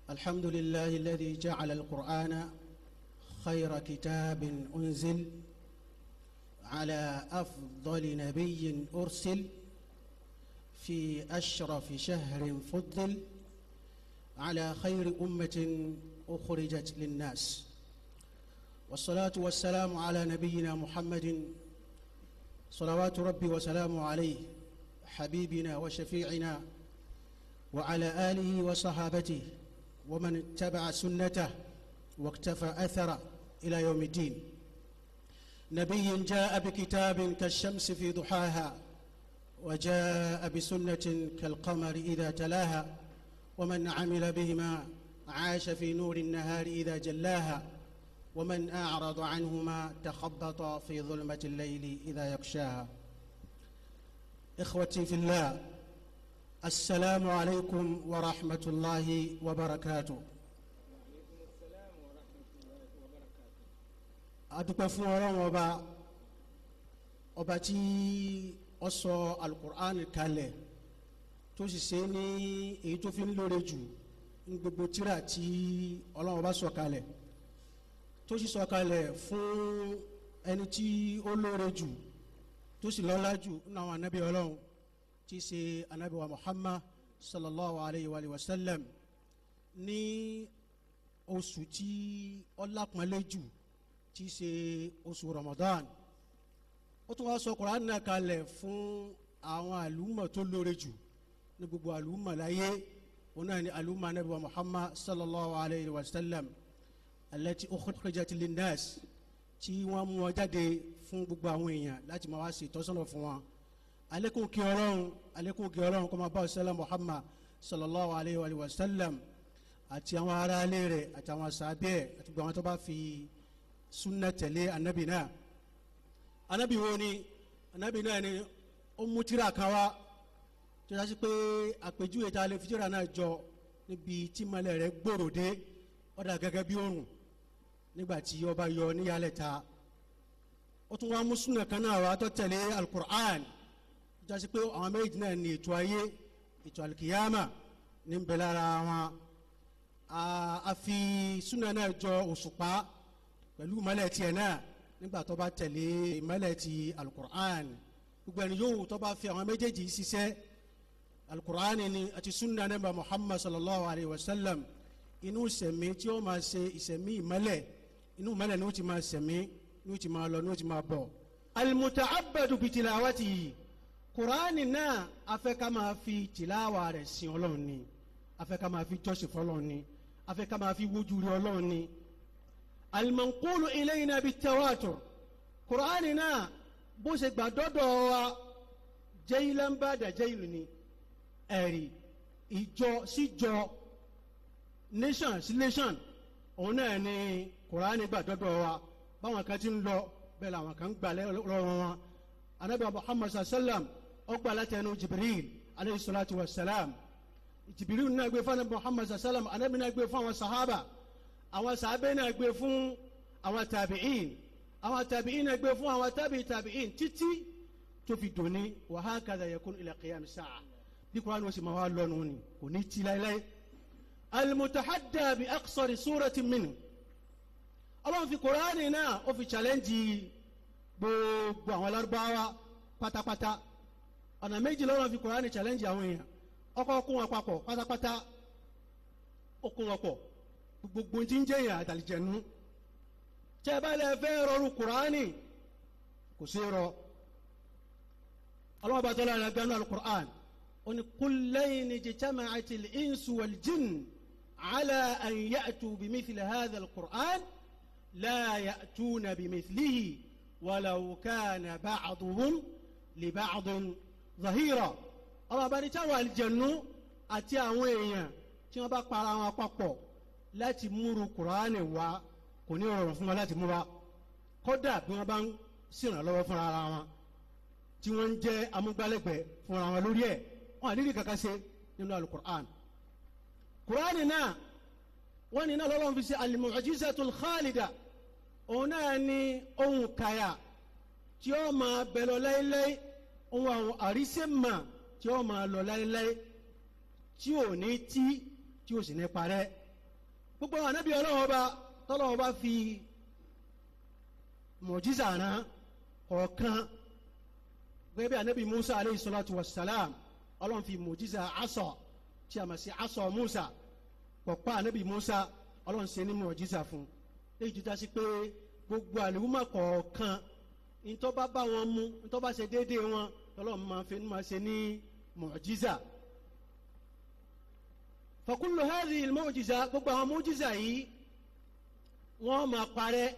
الحمد لله الذي جعل القرآن خير كتاب أنزل على أفضل نبي أرسل في أشرف شهر فضل على خير أمة أخرجت للناس، والصلاة والسلام على نبينا محمد صلوات ربي وسلامه عليه حبيبنا وشفيعنا، وعلى آله وصحابته ومن اتبع سنته واقتفى أثره إلى يوم الدين. نبي جاء بكتاب كالشمس في ضحاها، وجاء بسنة كالقمر إذا تلاها، ومن عمل بهما عاش في نور النهار إذا جلاها، ومن أعرض عنهما تخبط في ظلمة الليل إذا يغشاها. إخوتي في الله، السلام عليكم ورحمة الله وبركاته. وعليكم السلام ورحمة الله وبركاته. Adúpẹ́ fún Ọlọ́run ọba, ọba tí ó sọ alukur'an kalẹ̀ tó sì ṣe ní èyí tó fi ń lóore jù ní gbogbo tírà tí Ọlọ́run ọba sọ kalẹ̀, tó sì sọ kalẹ̀ fún ẹni tí ó lóore jù tó sì lọ́lá jù nínú àwọn anábì Ọlọ́run, tí í ṣe anábì wa Muhammad sallallahu alayhi wa sallam, ní oṣù tí ó lápọ́nlé jù tí í ṣe oṣù Ramadan. Ó tún wá sọ Kùránì náà kalẹ̀ fún àwọn àlùmọ̀ tó lóore jù ní gbogbo àlùmọ̀ láyé, òun náà ni àlùmọ̀ anábì wa Muhammad sallallahu alayhi wa sallam, allati ukhrijat linnas, tí wọ́n mú wọn jáde fún gbogbo àwọn èèyàn láti máa wá ṣe ìtọ́sọ́nà fún wọn. Alekun kí Ọlọ́run, alekun kí Ọlọ́run kó máa bá ọsẹlẹ Muhammad sallallahu alayhi wa sallam àti àwọn ará ilé rẹ̀ àti àwọn sàbẹ̀ àti gbogbo àwọn tó bá fi sunna tẹ̀lé anabi náà. Anabi wo ni? Anabi náà ni ó mú tírà kan wá tó yà sí pé àpèjúwe tá a lè fi tírà náà jọ níbi tí ìmọ́lẹ̀ rẹ̀ gbòòrò dé, ó dà gẹ́gẹ́ bí òòrùn nígbà tí ó bá yọ níyàlẹ̀ ta. Ó tún wá mú sunna kan náà wá tó tẹ̀lé alukur'an, jásí pé àwọn méjì náà ní ètò ayé, ètò alikiyama ní ń bẹ lára wọn. A fi súnà náà jọ òṣùpá pẹ̀lú ìmọ́lẹ̀ tiẹ̀ náà nígbà tó bá tẹ̀lé ìmọ́lẹ̀ ti alukur'an. Gbogbo ẹni yòówù tó bá fi àwọn méjèèjì ṣiṣẹ́, alukur'an ni àti súnà náà bá Muhammad sallallahu alayhi wa sallam, inú ìsẹ̀mí tí ó máa ṣe ìsẹ̀mí ìmọ́lẹ̀, inú ìmọ́lẹ̀ ni ó ti máa sẹ̀mí, ni ó ti máa lọ, ni ó ti máa bọ̀. Al-muta'abbadu bi tilawatihi, kuraani náà afẹ́ ká máa fi tìláwà rẹ̀ sin Ọlọ́run ni, afẹ́ ká máa fi jọ́sìn fọ́lọ́run ni, afẹ́ ká máa fi wojú rí Ọlọ́run ni. Al-manqulu ilayna bit-tawatur, kuraani náà bó ṣe gbà dọ́dọ̀ wa jaylan ba'da jayl ni, ẹ̀rí ìjọ síjọ, nation sí nation, òun náà ni kuraani gbà dọ́dọ̀ wa. Báwọn kan ti ń lọ bẹ́ẹ̀ làwọn kan ń gbà lọ́wọ́ wọn. Anabi Muhammad sallam ó gbà látẹnu Jibril aleyhi salatu wa salam. Jibril náà gbé fún anabi Muhammad sallam, anabi náà gbé fún àwọn sahaba, àwọn sahabe náà gbé fún àwọn tabi'in, àwọn tabi'in náà gbé fún àwọn tabi tabi'in, títí tó fi dòní. Wa hakadha yakun ila qiyam sa'a, bí Kùránì ó sì máa wá lọ́nu ni kò ní tí láéláé. Al-mutahadda bi aqsari suratin minhu, Ọlọ́run fi Kùránì náà ó fi challenge gbogbo àwọn Lárúbáwá pátápátá. Ọ̀nà méjì lọ́wọ́ fi Kùránì challenge àwọn èèyàn. Ọkọ̀ kún wọn papọ̀ pátápátá, ó kún wọn pọ̀ gbogbo tí ń jẹ́ èèyàn àtàlìjẹ̀nu. Tẹ́ ẹ bá lẹ fẹ́ rọrùn Kùránì kò sí rọ. Ọlọ́wọ́ bá tọ́lá rẹ̀ gánú al-Qur'an, ó ní qul layn ijtama'atil insu wal jinn ala an ya'tu bimithli hadha al-Qur'an la ya'tuna bimithlihi walaw kana ba'duhum li ba'din zahira. Ọlọ́wọ́ bá ní táwọn àlìjẹ̀nu àti àwọn èèyàn tí wọ́n bá para wọn papọ̀ láti múru Kùránì wá, kò ní rọrùn fún wọn láti mú wa, kódà bí wọ́n bá ń ṣèrànlọ́wọ́ fúnra ara wọn tí wọ́n ń jẹ́ amúgbálẹ́gbẹ̀ẹ́ fúnra wọn lórí ẹ̀, wọn àdídì kankan ṣe nínú alukur'an. Kùránì náà wọ́n ní náà lọ́lọ́run fi ṣe al-mu'jizatul khalida, òun náà ní ohun kàyà tí ó máa bẹ̀ lọ láéláé, ohun àwọn àrísẹ́mà tí ó máa lọ láéláé, tí ò ní tí tí ò sì ní parẹ́. Gbogbo àwọn ànábì Ọlọ́run ọba tọ́lọ́run ọba fi mọ̀jísà rán kọ̀ọ̀kan, gẹ́gẹ́ bí ànábì Musa aleyhi salatu wa salam, Ọlọ́run fi mọ̀jísà asọ̀ tí a mọ̀ sí asọ̀ Musa, pọ̀pá ànábì Musa, Ọlọ́run ṣe ní mọ̀jísà fún un. Léyìí tó dá sí pé gbogbo àlùmọ̀ kọ̀ọ̀kan ntọ́ bá bá wọn mu, ntọ́ bá ṣe déédéé wọn, Ọlọ́run máa fi máa ṣe ní mọ̀jísà. Fakullu hadhihi al-mu'jiza, gbogbo àwọn mọ̀jísà yìí wọ́n máa parẹ́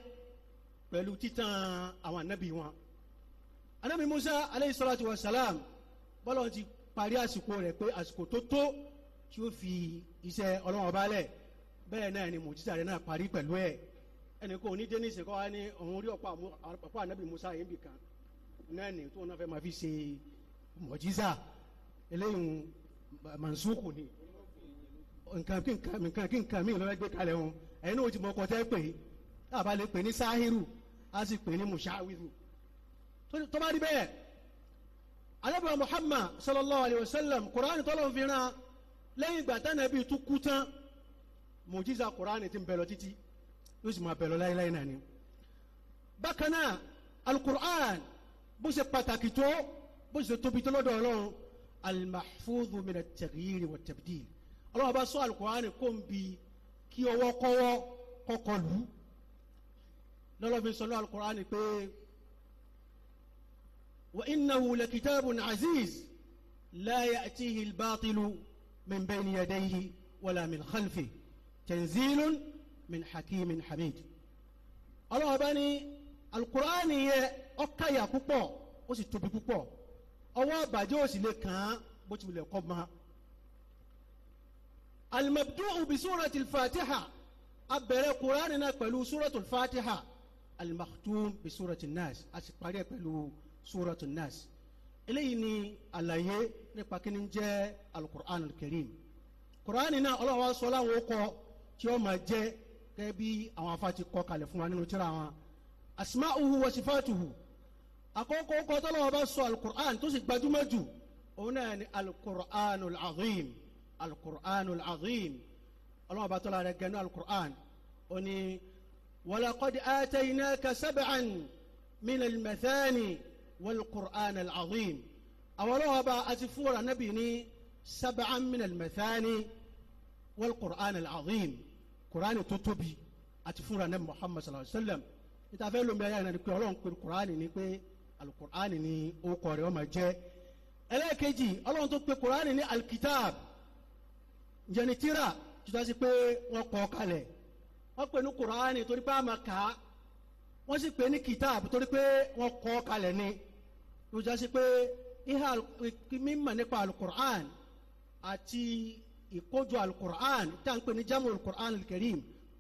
pẹ̀lú títàn àwọn ànábì wọn. Ànábì Musa aleyhi salatu wa salam, bọ́lá ti parí àsìkò rẹ̀ pé àsìkò tó tó tí ó fi iṣẹ́ Ọlọ́run ọba lẹ̀, bẹ́ẹ̀ náà ni mọ̀jísà rẹ̀ náà parí pẹ̀lú ẹ̀. Ẹnì kò ní déní ìsìnkọ́ wa ní òun rí ọ̀pọ̀ ànábì Musa yìí nìkan náà ní tó náà fẹ́ máa fi ṣe mọ̀jísà. Eléyìí mansuku ni, nǹkan kí nǹkan mi lọ́wọ́ gbé kalẹ̀ wọn. Ẹ̀yin náà ó ti mọ ọkọ̀ tẹ́ pè é, tá a bá lè pè ní sáhírù, á sì pè ní mushawiru. Tó bá rí bẹ́ẹ̀, Ànábì Muhammad sallallahu alayhi wa sallam, Kùránì tọ́lọ́ fi rán lẹ́yìn ìgbà tánàbí tún kú tán, mọ̀jísà Kùránì ti ń bẹ lọ títí, yóò sì máa bẹ lọ láéláé náà ni. Bákan náà, alukur'an bó ṣe pàtàkì tó, bó ṣe tóbi tó lọ́dọ̀ Ọlọ́run, al-mahfudhu min at-taghyir wa at-tabdil. Ọlọ́run bá sọ alukur'an kó ń bi kí ọwọ́ kọ́wọ́ kọ́kọ́ lù ú. Lọ́lọ́fin sọ alukur'an pé wa innahu lakitabun aziz la ya'tihi al-batilu min bayni yadayhi wala min khalfihi tanzilun min hakimin hamid. Ọlọ́run bá ní alukur'ani yẹ ọkàyà púpọ̀, ó sì tóbi púpọ̀, ọwọ́ àbàjẹ́ ò sì lè kàn án bó ti wulẹ̀ kọ́ ma. Al-mabdu'u bi suratil fatiha, abẹ̀rẹ̀ kur'ani náà pẹ̀lú suratul fatiha, al-makhtum bi suratil nas, a sì parí ẹ̀ pẹ̀lú suratul nas. Eléyìí ni àlàyé nípa kí ni jẹ́ alukur'an al-karim. Kur'ani náà Ọlọ́run wa sọ láwọn ó kọ tí ó máa jẹ́ gẹ́gẹ́ bí àwọn afa ti kọ kalẹ̀ fún wa nínú tírà wọn. Asma'uhu wa sifatuhu, àkọ́kọ́ kọ́ tọ́lọ́wọ́ bá sọ alukur'an tó sì gbajúmọ̀ jù, òun náà ni alukur'anul azim, alukur'anul azim. Ọlọ́wọ́ bá tọ́lá rẹ̀ gẹ́nu alukur'an, ó ní walaqad ataynaka sab'an minal mathani walkur'anul azim. Àwọn ọlọ́wọ́ bá a ti fún wọn nábì ní sab'an minal mathani walkur'anul azim, kur'ani tó tóbi àti fúnra ní Muhammad sallallahu alayhi wa sallam. Níta fẹ́ lómi ayé náà ni pé Ọlọ́run pé kur'ani ni pé alukur'ani ni orúkọ rẹ̀ ó máa jẹ́. Ẹlẹ́ẹ̀kejì, Ọlọ́run tó pé kur'ani ní alkitab, njẹni tírà tó dá sí pé wọ́n kọ kalẹ̀. Wọ́n pè ní kur'ani torí pé a máa kà á, wọ́n sì pè ní kitab torí pé wọ́n kọ kalẹ̀ ni. Tó dá sí pé ìhà mímọ̀ nípa alukur'an àti ìkójọ alukur'an tá à ń pè ní jamu alukur'an alkarim,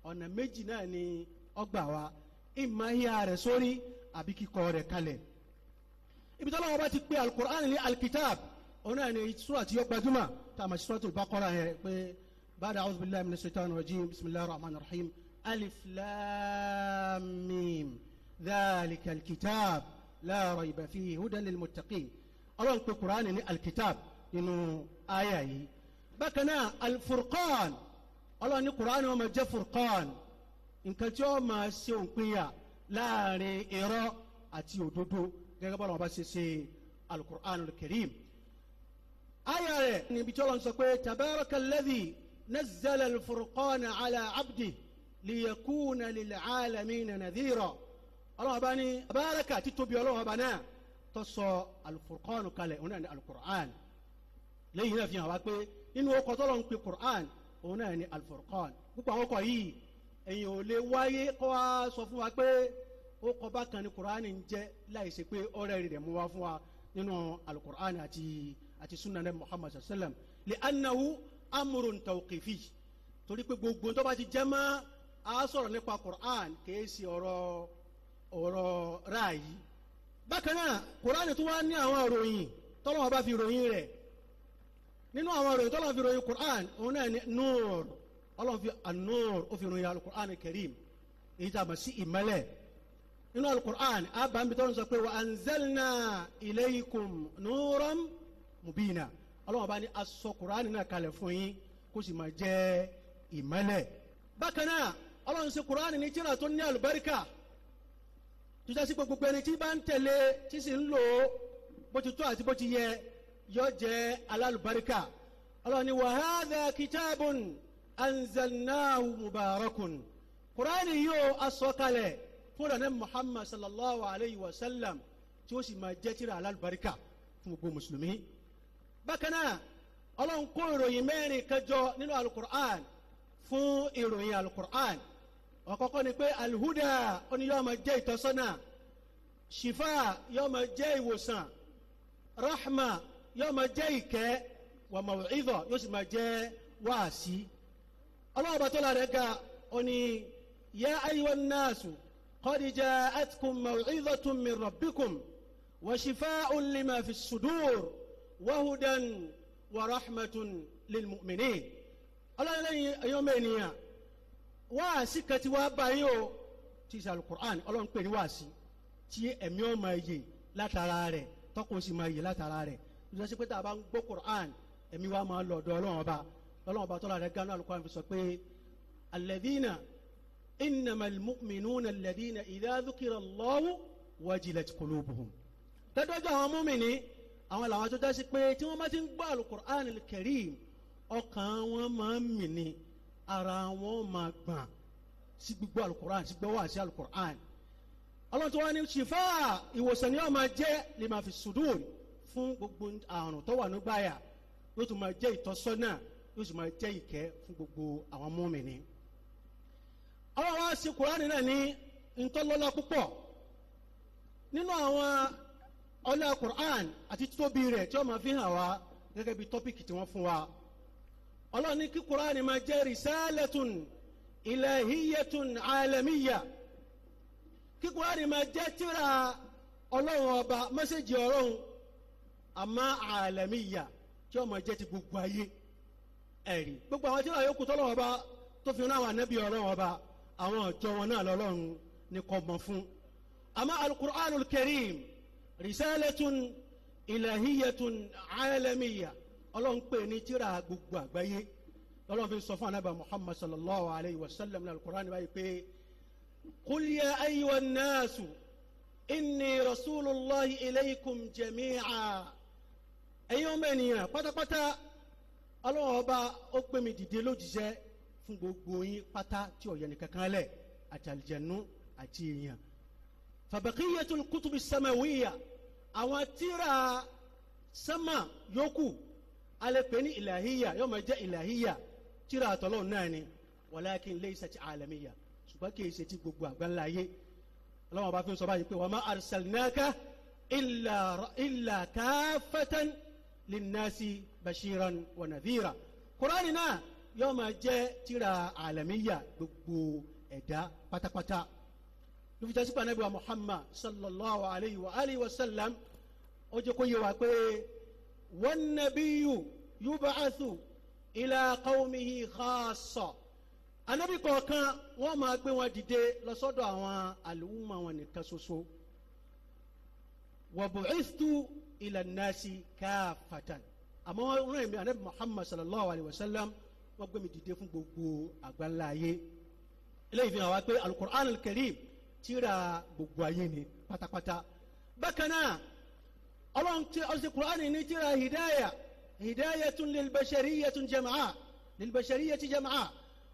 ọ̀nà méjì náà ni ọgbà wa, ìmọ̀ ìhà rẹ̀ sórí àbí kíkọ rẹ̀ kalẹ̀. Ibi tọ́lá wọn bá ti pè alukur'an ní alkitab, òun náà ni sura tí ó gbajúmọ̀ tá a mọ̀ sí suratul Baqara yẹn pé ba'da a'udhu billahi minash shaitani rajim, bismillahir rahmanir rahim, alif lam mim dhalika alkitab la rayba fihi hudan lil muttaqin. Ọlọ́run pè kur'an ní alkitab nínú àyà yìí. Bákan náà alfurqan, Ọlọ́run ní kur'an wọn máa jẹ́ furqan, nǹkan tí ó máa ṣe òǹpinya láàrin irọ́ àti òdodo, gẹ́gẹ́ bọ́lá wọn bá ṣe ṣe alukur'an alkarim. Àyà rẹ̀ níbi tí Ọlọ́run sọ pé tabaraka alladhi nazzala alfurqana ala abdi liyakuna lil'alamina nadhira. Ọlọ́run bá ní tabaraka, títóbi Ọlọ́run bá náà tó sọ alfurqan kalẹ̀, òun náà ní alukur'an. Lẹ́yìn náà fi hàn wá pé nínú ọkọ̀ tọ́lọ̀ ń pe Qur'an, òun náà ní alfurqan. Púpọ̀ àwọn ọkọ̀ yìí èyàn ò lè wáyé kọ́ wa sọ fún wa pé ó kọ́ bákan ní Qur'an ń jẹ́ láì ṣe pé ọ̀rẹ́ rẹ̀ mú wá fún wa nínú alukur'an àti sunnah Muhammad sallam, li annahu amrun tawqifi, torí pé gbogbo tó bá ti jẹ́ mọ́ a sọ̀rọ̀ nípa Qur'an kìí ṣe ọ̀rọ̀ ráàyí. Bákan náà Qur'an tó wá ní àwọn ìròyìn tọ́lọ́wọ́ bá fi ròyìn rẹ̀. Nínú àwọn ìròyìn tọ́lọ́wọ́ fi ròyìn Qur'an, òun náà ní nur. Ọlọ́run fi an-nur ó fi ròyìn al-Qur'an al-Karim, èyí tá a mọ̀ sí ìmọ́lẹ̀. Nínú al-Qur'an àbámi tọ́lọ́run sọ pé wa anzalna ilaykum nuran mubina. Ọlọ́run bá ní a sọ Qur'an náà kalẹ̀ fún yín kó sì máa jẹ́ ìmọ́lẹ̀. Bákan náà Ọlọ́run ṣe Kùránì ní tírà tó ní àlùbáríkà tó jásí pé gbogbo ẹni tí bá ń tẹ̀lé tí sì ń lò ó bó ti tó àti bó ti yẹ yọ jẹ́ alálùbáríkà. Ọlọ́run ní wa hadha kitabun anzalnahu mubarakun. Kùránì yóò asọ̀kalẹ̀ fún àná Muhammad sallallahu alayhi wa sallam tí ó sì máa jẹ́ tírà alálùbáríkà fún gbogbo mùsùlùmí. Bákan náà Ọlọ́run kó ìròyìn mẹ́rin kẹjọ nínú alukur'an fún ìròyìn alukur'an. Ọ̀kọ́kọ́ ni pé alhuda ó ní yóò máa jẹ́ ìtọ́sọ́nà, shifa yóò máa jẹ́ ìwòsàn, rahma yóò máa jẹ́ ìkẹ́, wa maw'idha yóò sì máa jẹ́ wáàsí. Ọlọ́run bá tó la rẹ̀ ga ó ní ya ayyuhan nasu qad ja'atkum maw'idhatun min rabbikum wa shifa'un lima fi sudur wa hudan wa rahmatun lil mu'minin. Ọlọ́run lẹ́yìn ẹ̀yọ́ mẹ́niyàn wáàsí kan tí wàá bá yín o tí í ṣe alukur'an. Ọlọ́run pè ní wáàsí tí ẹ̀mí ọ̀ máa yè látara rẹ̀, tọkùn sì máa yè látara rẹ̀. Ìjọba sí pé tá a bá ń gbọ́ kur'an ẹ̀mí wa máa lọ ọ̀dọ̀ Ọlọ́run ọba. Ọlọ́run ọba tọ́lá rẹ̀ gánà alukur'an fi sọ pé alladhina innamal mu'minuna alladhina idha dhukira Allahu wajilat qulubuhum. Tẹ́tọ́jú àwọn mùmínì àwọn làwọn tó dá sí pé tí wọ́n bá ti ń gbọ́ alukur'an al-karim ọkàn wọn máa ń mì ní, ara wọn máa gbọ̀n sí gbígbọ́ alukur'an, sí gbọ́ wá sí alukur'an. Ọlọ́run tó wá ní ṣìfà ìwòsàn ni wọ́n máa jẹ́ lima fi sudur fún gbogbo àrùn tó wà nígbàyà, yóò tún máa jẹ́ ìtọ́sọ́nà, yóò sì máa jẹ́ ìkẹ́ fún gbogbo àwọn mùmínì. Ọlọ́run wá sí kur'an náà ní ntọ́lọ́lá púpọ̀ nínú àwọn ọlá kur'an àti títóbi rẹ̀ tí wọ́n máa fi hàn wá gẹ́gẹ́ bí tọ́pìkì tí wọ́n fún wa. Ọlọ́run ní kí Kùránì máa jẹ́ risalatun ilahiyatun alamiya, kí Kùránì máa jẹ́ tírà Ọlọ́run ọba, mẹ́sẹ̀jì Ọlọ́run àmọ́ alamiya tí ó máa jẹ́ ti gbogbo ayé. Ẹ̀rí gbogbo àwọn tírà yòókù tọ́lọ́run ọba tó fi rán àwọn ànábì Ọlọ́run ọba àwọn ọ̀jọ́ wọn náà lọ́lọ́run ní kọ́ mọ́ fún. Àmọ́ al-Qur'anul Karim risalatun ilahiyatun alamiya, Ọlọ́run pè ní tírà gbogbo àgbáyé. Ọlọ́run fi sọ fún anábà Muhammad sallallahu alayhi wa sallam ní al-Qur'an báyìí pé qul ya ayyuhan nasu inni rasulullahi ilaykum jami'a. Ẹ̀yin ọmọ ènìyàn pátápátá, Ọlọ́run ọba ó gbé mi dìde lójíṣẹ́ fún gbogbo yín pátá tí ó yẹ nìkankan lẹ̀, àti àlìjẹ̀nú àti èèyàn. Fabaqiyatul kutubi samawiyya, àwọn tírà sánmà yòókù alẹ́ pé ní ìlàhíyà, yóò máa jẹ́ ìlàhíyà, tírà àtọ́lọ́hun náà ni, walakin laysat alamiya, ṣùgbọ́n kì í ṣe ti gbogbo àgbáńlá ayé. Ọlọ́wọ́n bá fi ń sọ báyìí pé wa ma arsalnaka illa kaffatan linnasi bashiran wa nadhira. Kùránì náà yóò máa jẹ́ tírà alamiya, gbogbo ẹ̀dá pátápátá. Lufita sípò anabi wa Muhammad sallallahu alayhi wa alihi wa sallam ó jẹ́ kó yé wa pé wannabiyu yub'athu ila qawmihi khassa. Anabi kọ̀ọ̀kan wọ́n máa gbé wọn dìde lọ sọ́dọ̀ àwọn àlùmọ̀ wọn nìkan ṣoṣo. Wa bu'ithtu ila nnasi kaffatan. Àmọ́ wọ́n rán èmi anabi Muhammad sallallahu alayhi wa sallam, wọ́n gbé mi dìde fún gbogbo àgbáńlá ayé. Eléyìí fi hàn wá pé al-Qur'an al-Karim tírà gbogbo ayé ni pátápátá. Bákan náà Ọlọ́run tí ó ṣe Kùránì ní tírà hidaya, hidayatun lilbashariyatun jama'a, lilbashariyati jama'a.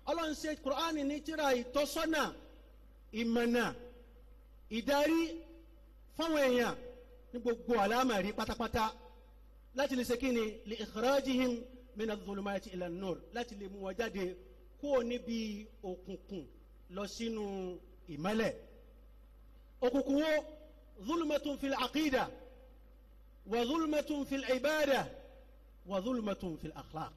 Ọlọ́run ṣe Kùránì ní tírà ìtọ́sọ́nà, ìmọ̀nà, ìdarí fáwọn èèyàn ní gbogbo àlámọ̀rí pátápátá, láti lè ṣe kí ni li ikhrajihim mina dhulumati ila an-nur, láti lè mú wọn jáde kúrò níbi òkùnkùn lọ sínú ìmọ́lẹ̀. Òkùnkùn wo? Dhulmatun fil aqida wa dhulmatun fil ibada wa dhulmatun fil akhlaq.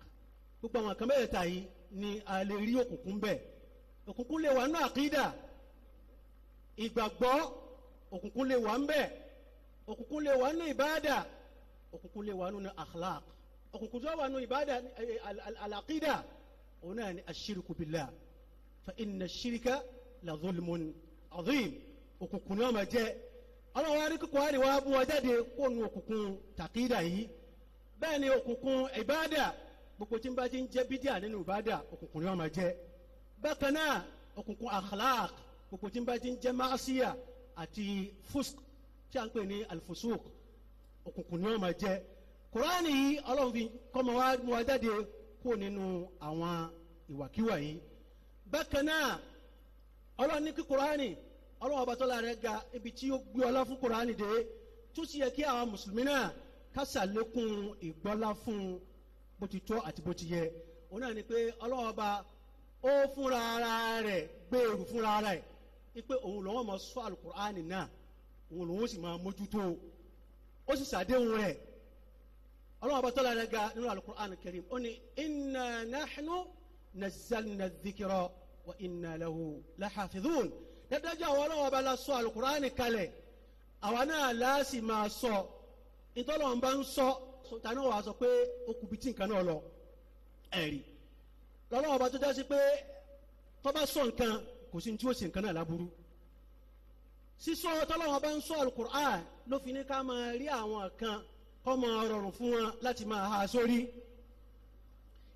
Gbogbo àwọn kan mẹ́tẹ̀ẹ̀ta yìí ni a lè rí òkùnkùn bẹ́ẹ̀. Òkùnkùn lè wà nínú àkídà, ìgbàgbọ́, òkùnkùn lè wà ń bẹ́ẹ̀. Òkùnkùn lè wà nínú ìbáàdà, òkùnkùn lè wà nínú akhlaq. Òkùnkùn tó wà nínú ìbáàdà al-aqida òun náà ni ashiriku billah, fa inna ashirika la dhulmun azim. Òkùnkùn ni wọ́n máa jẹ́. Ọlọ́run wa ní kíkọ́ àrí wa bú wọn jáde kó nu òkùnkùn tàkídà yìí. Bẹ́ẹ̀ ni òkùnkùn ìbáàdà, gbogbo tí ń bá ti ń jẹ́ bídíà nínú ìbáàdà, òkùnkùn ni wọ́n máa jẹ́. Bákan náà òkùnkùn akhlaq, gbogbo tí ń bá ti ń jẹ́ máṣíyà àti fusk tí a ń pè ní alfusuk, òkùnkùn ni wọ́n máa jẹ́. Kùránì yìí Ọlọ́run fi kọ́mọ wá mú wa jáde kó nínú àwọn ìwàkiwà yìí. Bákan náà Ọlọ́run ní kí Kùránì, Ọlọ́run ọba tọ́lá rẹ̀ ga ibi tí ó gbé ọlá fún Kùránì dé, tó sì yẹ kí àwọn mùsùlùmí náà ká ṣàlékún ìgbọ́lá fún bó ti tọ́ àti bó ti yẹ. Òun náà ni pé Ọlọ́run ọba ó fúnra ara rẹ̀ gbèrú fúnra ara rẹ̀ pé òun lòun máa sọ Al-Kùránì náà, òun lòun sì máa mójútó, ó sì ṣàdéhùn rẹ̀. Ọlọ́run ọba tọ́lá rẹ̀ ga nínú Al-Qur'an Karim, ó ní inna nahnu nazzalna dhikra wa inna lahu lahafidhun. Dájúdájú àwọn Ọlọ́run ọba la sọ Al-Qur'an kalẹ̀, àwa náà láàsì máa sọ. Ìtọ́lọ́run bá ń sọ, tani wàá sọ pé ó kù bí tí nǹkan náà lọ. Ẹ̀rí lọ́lọ́run ọba tó dá sí pé tó bá sọ nǹkan kò sí ní tí ó sì nǹkan náà láburú. Sísọ tọ́lọ́run ọba ń sọ Al-Qur'an ló fi ní ká máa rí àwọn kan kọ́ máa rọrùn fún wọn láti máa ha sórí.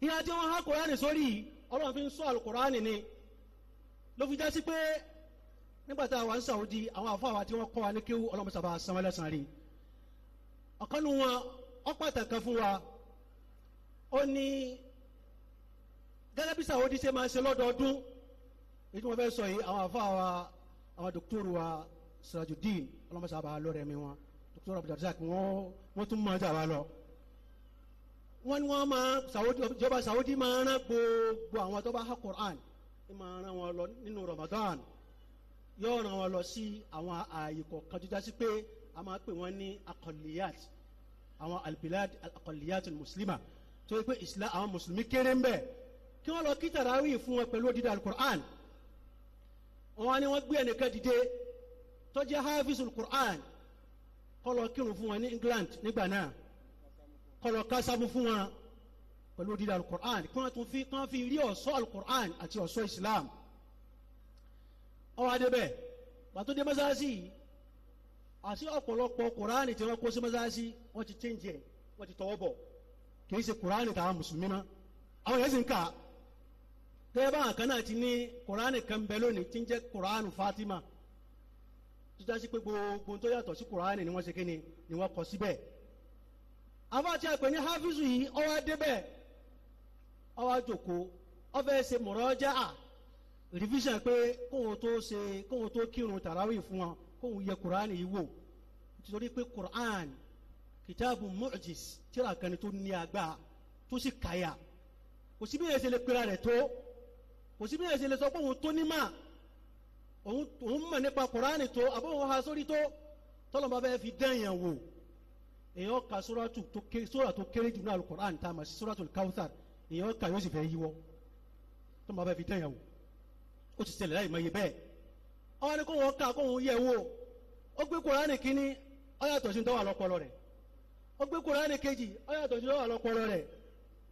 Ìhà tí wọ́n há Kùránì sórí yìí, Ọlọ́run fi ń sọ Al-Kùránì ni. Ló fi já sí pé nígbà tá a wà ní Saudi, àwọn àfáà wa tí wọ́n kọ́ wa ní kéwú, Ọlọ́run sábà san wọ́n lẹ́san rí. Ọ̀kan nu wọn, ó pàtàkì fún wa. Ó ní gẹ́gẹ́ bí Saudi ṣe máa ṣe lọ́dọọdún, èyí tí wọ́n fẹ́ sọ yìí, àwọn àfáà wa, àwọn dòkítọ́rù wa Sirajudeen, Ọlọ́run sábà lọ́rẹ̀ mi wọn, Dr. Abdulrasaq, wọ́n tún máa jà wá lọ. Wọ́n ní wọ́n máa ìjọba Saudi máa rán gbogbo àwọn tó bá há Quran, ní máa rán wọn lọ nínú Ramadan, yóò rán wọn lọ sí àwọn ààyè kọ̀ọ̀kan tó jásí pé a máa pè wọ́n ní akọliyat, àwọn albilad akọliyat muslima, tó yẹ pé Islam àwọn mùsùlùmí kéré ń bẹ, kí wọ́n lọ kí tarawih fún wọn pẹ̀lú odidi al-Quran. Wọ́n ní wọ́n gbé ẹnìkan dìde tó jẹ́ hafizul Quran, kọlọ kírun fún wọn ní England nígbà náà, kọlọ kásámú fún wọn pẹ̀lú odidi alukur'an, kí wọ́n tún fi kí wọ́n fi rí ọ̀ṣọ́ alukur'an àti ọ̀ṣọ́ Islam. Ó wá débẹ̀, pàtó dé mọ́sáàsì yìí, àti ọ̀pọ̀lọpọ̀ kur'an tí wọ́n kó sí mọ́sáàsì, wọ́n ti change ẹ̀, wọ́n ti tọwọ́ bọ̀, kì í ṣe kur'an tàwọn mùsùlùmí mọ́. Àwọn yẹn sì ń kà á. Gẹ́gẹ́ báwọn kan náà ti ní kur'an kan bẹ lónìí tí ń jẹ́ kur'an Fatima, tó dá sí pé gbogbo tó yàtọ̀ sí Kùránì ni wọ́n ṣe kíni ni wọ́n kọ síbẹ̀. Àfáà tí a pè ní hafizu yìí, ó wá débẹ̀, ó wá jókòó, ó fẹ́ ṣe mùrájáà revision pé kóhun tó ṣe, kóhun tó kírun tàràwì fún wọn, kóhun yẹ Kùránì yìí wò, nítorí pé Kùránì kìtàbù mu'jiz, tíra kan tó ní agbára tó sì kàyà. Kò sí bí yẹn ṣe lè pera rẹ̀ tó, kò sí bí yẹn ṣe lè sọ pé òun tó ní mà, òun mọ̀ nípa Kùránì tó, àbóhùn ha sórí tó, tọ́lọ́mọba bẹ́ẹ̀ fi dẹ́yàn wò. Èèyàn ka sóra tó kéré jù náà Al-Kùránì tá a mọ̀ sí Suratul Kawthar, èèyàn ka yóò sì fẹ́ yíwọ́, tọ́lọ́mọba bẹ́ẹ̀ fi dẹ́yàn wò. Ó ti ṣẹlẹ̀ láì mọ̀ iye bẹ́ẹ̀. Ọwọ́ ni kó wọn ká kó wọn yẹ̀ wò. Ó gbé Kùránì kínní, ó yàtọ̀ sí tó wà lọ́pọlọ rẹ̀. Ó gbé Kùránì kejì, ó yàtọ̀ sí tó wà lọ́pọlọ rẹ̀.